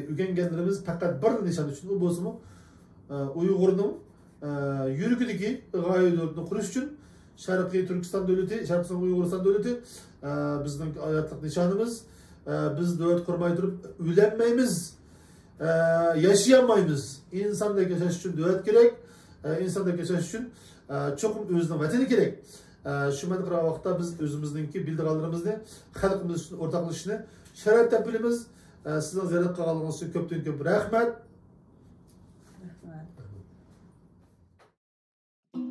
ئۆگەنگەنلىرىمىز پەقەت بىر نىشان ئۈچۈن، ئۇ بولسىمۇ، ئە، ئۇيغۇرنىڭ ئە، يۈرىكىدىكى غايە دۆلىتىنى قۇرۇش ئۈچۈن شەرقىي تۈركىستان دۆلىتى، شەرقىي ئۇيغۇرىستان دۆلىتى، ئە، بىزنىڭ ھاياتلىق نىشانىمىز. ئە، بىز دۆلەت قۇرماي تۇرۇپ ئۆلەلمەيمىز، ئە، ياشىيالمايمىز. ئىنساندەك ياشاش ئۈچۈن دۆلەت كېرەك. ئە، ئىنساندەك ياشاش ئۈچۈن، ئە، چوقۇم ئۆزىنىڭ ۋەتىنى كېرەك. ئە، شۇ مەنىدە قارىغان ۋاقىتتا بىز ئۆزىمىزنىڭكى بىلىدىغانلىرىمىزنى خەلقىمىز ئۈچۈن ئورتاقلىشىشنى شەرەپ دەپ بىلىمىز. ئە، سىزنىڭ زىيارەت قىلغانلىقىڭىز ئۈچۈن كۆپتىن كۆپ رەھمەت. رەھمەت.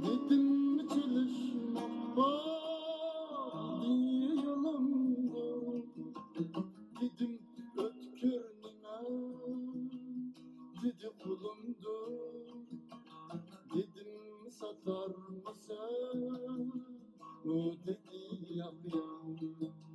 دېدىم چېلىشماق بار دېگىنىمدۇر، دېدىم ئۆتكۈر نېمە، دېدى قۇلۇمدۇر، دېدىم ساتارمىسەن، ئۇ دېدى ياق ياق.